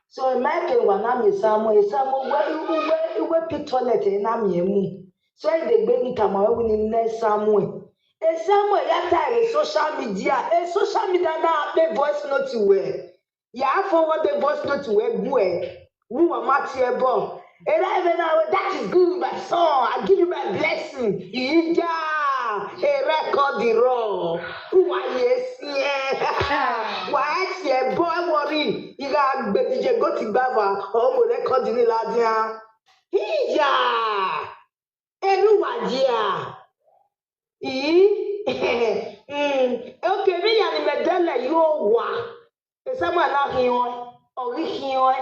So e make wa na mi Samuel. E Samuel we we we we pit toilet e na mi emu. So e dey gbe mi kama we ni ne Samuel. E Samuel ya ta e social media. E social media na pe voice note we. Ya forward the voice note we gwe. Who am I here bo? And I even know that is good, my son. I give you my blessing. Ija, a record the raw. Who are yes, yeah. Why here boy worry? You got baby je go to baba. Oh, record the ladia. Ija. Everyone here. Ii. Mm. Okay, me yani medele yo wa. Esamu ana hiyo. Ori hiyo.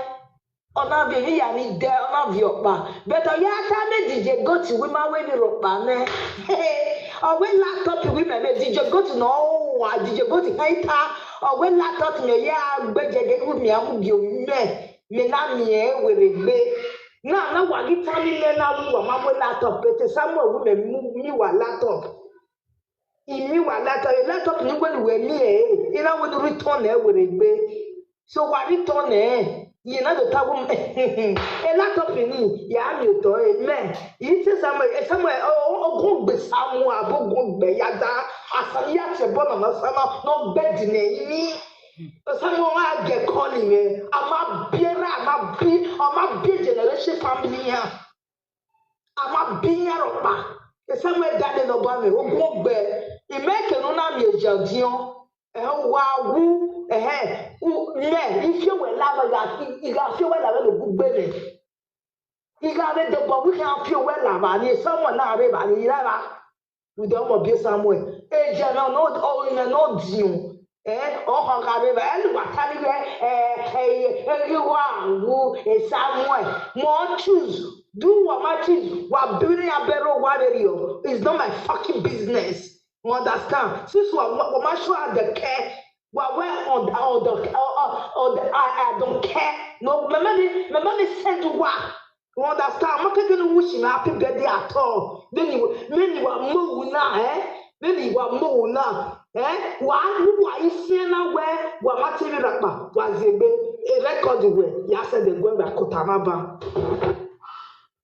Ona bi mi yani de, ona bi opa. But oya ta me D J Goat we ma we ni ropa ne. Owe laptop we me me D J Goat no wa D J Goat kaita. Owe laptop me ya gbejege ku mi amu bi o me. Me na mi e were gbe. Na na wa gi tani me na wi wa ma mo laptop pete Samuel wi me mu mi wa laptop. Imi wa laptop, e laptop ni we ni we mi e. Ina we ni return e were gbe. So wa return e. Ye na do ta wi e laptop ni ya mi to e me. Yi se Samuel e Samuel o o gun gbe Samuel abo gun gbe ya da. Asan ya te bo na na sana no gbe di ne yi. Samuel wa get calling me. Ama biera, ama bi, ama bi generation family ya. Ama bi ya ropa. Samuel dade no ba me ogun gbe. Ime ke no na mi ejadion. Eh wa wu eh u me ifie we la ba ga fi iga fie we la we lo gugbe me. Iga be de bo we kan fie we la ba ni Samuel na re ba ni la ba. Udo mo bi Samuel. E je na no o ina no diun. Eh, o ho ga be ba elu wa tani be eh eh eri wa wu e Samuel. Mo choose. Do what my choose. Wa biri abero wa de yo. It's not my fucking business. You understand? Since wa wa ma show the care. Wa we on the on the on the I I don't care. No, my money my money send wa. You understand? I'm not taking wish in happy birthday at all. Then you, then you are more now, eh? Then you are more now, eh? Why you are in Siena where? What material rapa was a bit a record where? Yes, the going back Kotamaba.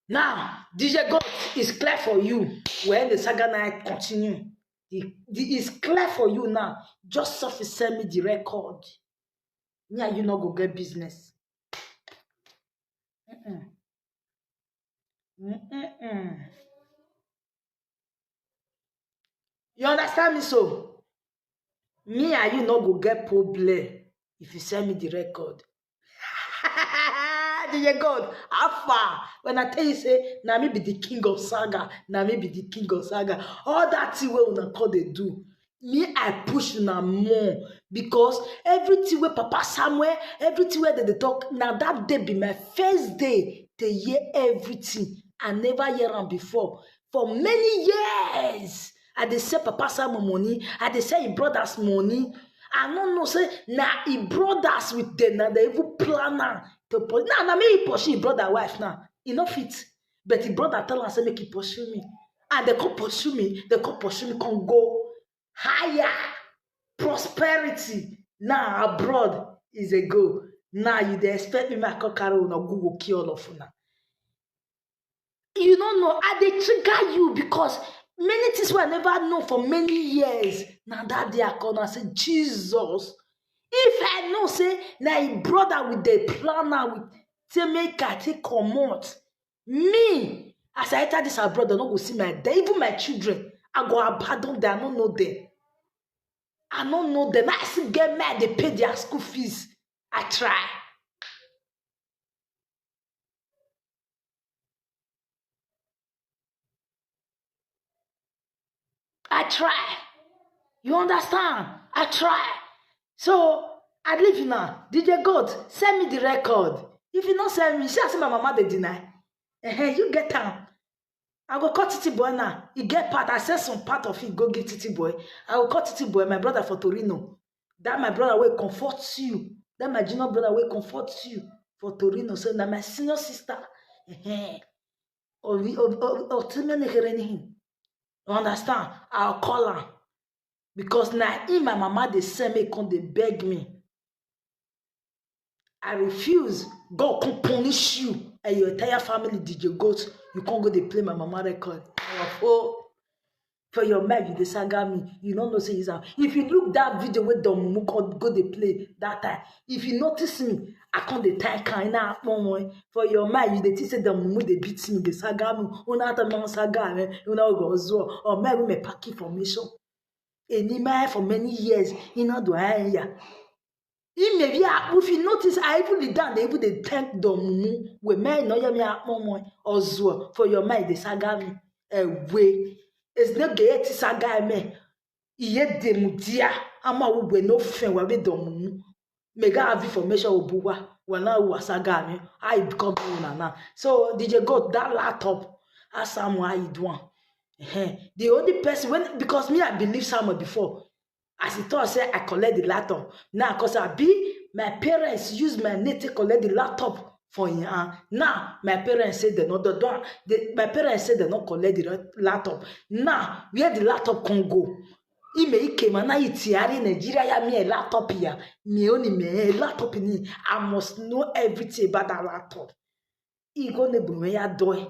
Now, D J God is clear for you when the saga night continue. The, the is clear for you now. Joseph is send me the record. Me and you not go get business. Mm-mm. Mm-mm-mm. You understand me so? Me and you not go get problem if you send me the record. D J God, how far? When I tell you say, na me be the king of saga, na me be the king of saga. All that thing wey una call dey do, me I push una more because everything wey Papa Samuel, everything wey dem dey talk, na that day be my first day to hear everything. I never hear am before. For many years, I dey sell Papa Samuel money, I dey sell him brothers money. I no know say na him brothers with them, na they even plan am to pursue. Now, na me he pursue him brother wife now. He no fit. But him brother tell am say make he pursue me. And they come pursue me, they come pursue me, come go higher. Prosperity. Now abroad is a go. Now you dey expect me make I come carry una go go kill all of una. You no know, I dey trigger you because Many things wey I never know for many years, na that day I come and say, Jesus, if I know say na him brother we dey plan am with, say make I take comot, me, as I enter this abroad, I no go see my, even my children, I go abandon them, I no know them. I no know them. I still get mind dey pay their school fees. I try. I try. You understand? I try. So I leave you now. D J God, send me the record. If you not send me, see, I see my mama they deny. Uh-huh, you get am. I go call Titi Boy now. He get part. I send some part of it, go give Titi Boy. I go call Titi Boy, my brother for Torino. That my brother will comfort you. That my junior brother will comfort you for Torino. So now my senior sister. Uh-huh. Or we or, or, or tell me anything. You understand? I'll call her. Because now in my mama they send me come they beg me. I refuse. God can punish you and your entire family, D J Goat. You can't go they play my mama record. Oh, for your mind, you dey saga me. You don't know say is am. If you look that video with Don Mumu come go they play that time, if you notice me, I can't dey thank her. Now, for your mind, you dey think say Don Mumu they beat me, they saga me. Una ta man saga me. Una go zo. Or me we me pack information. Any man for many years, he not do ya. He may be a, if you notice, I even the down, they even dey thank Don Mumu. We may not ya me a momo or zo for your mind, they saga me. Away. It's not gay to saga me. Iye de mudia, ama we no fen wa be Don Mumu. Mega have information obuwa. Well, now we saga me. I become una now. So D J got that laptop. Ask Samuel how you doing. Ehen. The only person when, because me, I believe Samuel before. As he thought say I collect the laptop. Now, cause I be my parents use my name to collect the laptop for him hand. Now my parents say they not the don. They, my parents say they not collect the ra- laptop. Now where the laptop can go? Ime ike mana itiari Nigeria ya me a laptop ya. Me only me a laptop ni. I must know everything about that laptop. He go ne bume ya doy.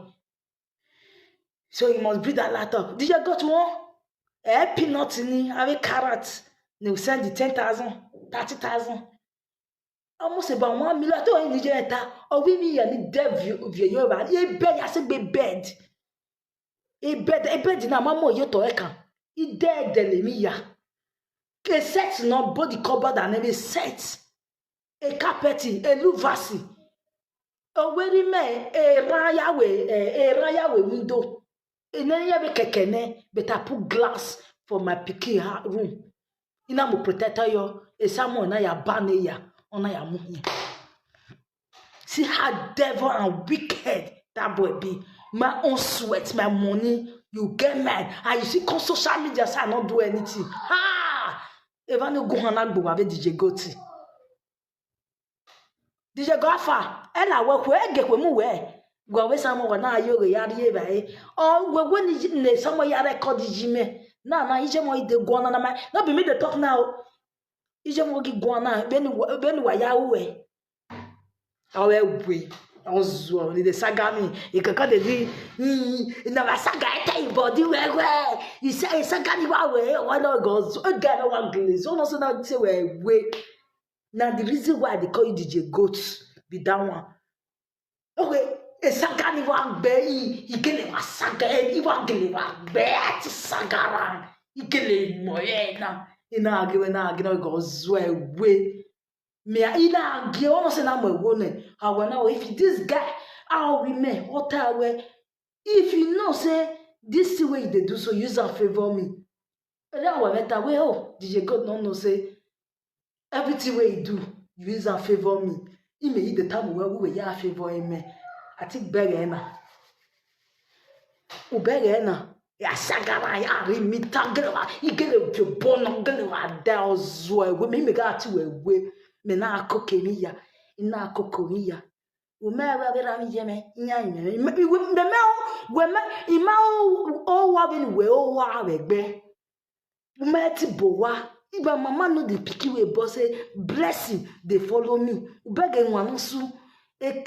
So you must bring that laptop. D J got one? Eh, peanut ni, have a carrot. They will send the ten thousand, thirty thousand. Almost about one million. I told you, Nigeria, or we me ya ni dev view, view, you, but a bed, I said, be bed. A bed, a bed, na mama, you to eka. He dead, the me ya. A set, no body covered and every set. A carpet, a luvasi. Oweri me, a run away, a, a run away window. E ne ya be kekene, but I put glass for my pikin ha- room. Ina mo protector yo, e samo na ya bane ya, ona ya muhi. See how devil and wicked that boy be. My own sweat, my money, you get mad. And you see, come social media, say I not do anything. Ha! Eva no go hana gbo wa be D J Goti. D J Gofa, ela we kwe ge kwe mu we. Gwa we samo wa na yo ge ya ri e ba e. O we we ni ne samo ya record ji me. Na na ije mo ide gwa na na ma. No be me dey talk now. Ije mo gi gwa na be ni wa- be ni wa ya we. Awe we. Ozo ni the saga me. Ikaka de di. Na wa saga e tai body we we. Isa saga ni wa we. Wa no go zo. Ga na wa gle. So no so na se we we. Na the reason why they call you D J Goat be that one. Okay, e saga ni wa gbe yi, igele wa saga e, iwa gele wa gbe ati sagara, igele mo ye na, ina age we na age na go zwe we. Me a ina age o no se na mo wo ne. Awa na if this guy, how we me, what I we, if you know say this thing wey you dey do so, use am favor me. Ere awa meta we o, D J God no know say everything wey he do, you use am favor me. He may eat the table well, we ya favor him. I think bere na. Ubere na. Ya sagara ya ri mi ta gere wa. Igere jo bono gere wa da ozo e we. Me me ga ti we we. Me na koke mi ya. Ina koko mi ya. Ume wa bera mi ye me. Nya me. Me me o. We me. Ima o o wa be ni we o wa we gbe. Mighty Bowa, if my mama know the picky way, but say blessing they follow me. Ubege nwanusu, eke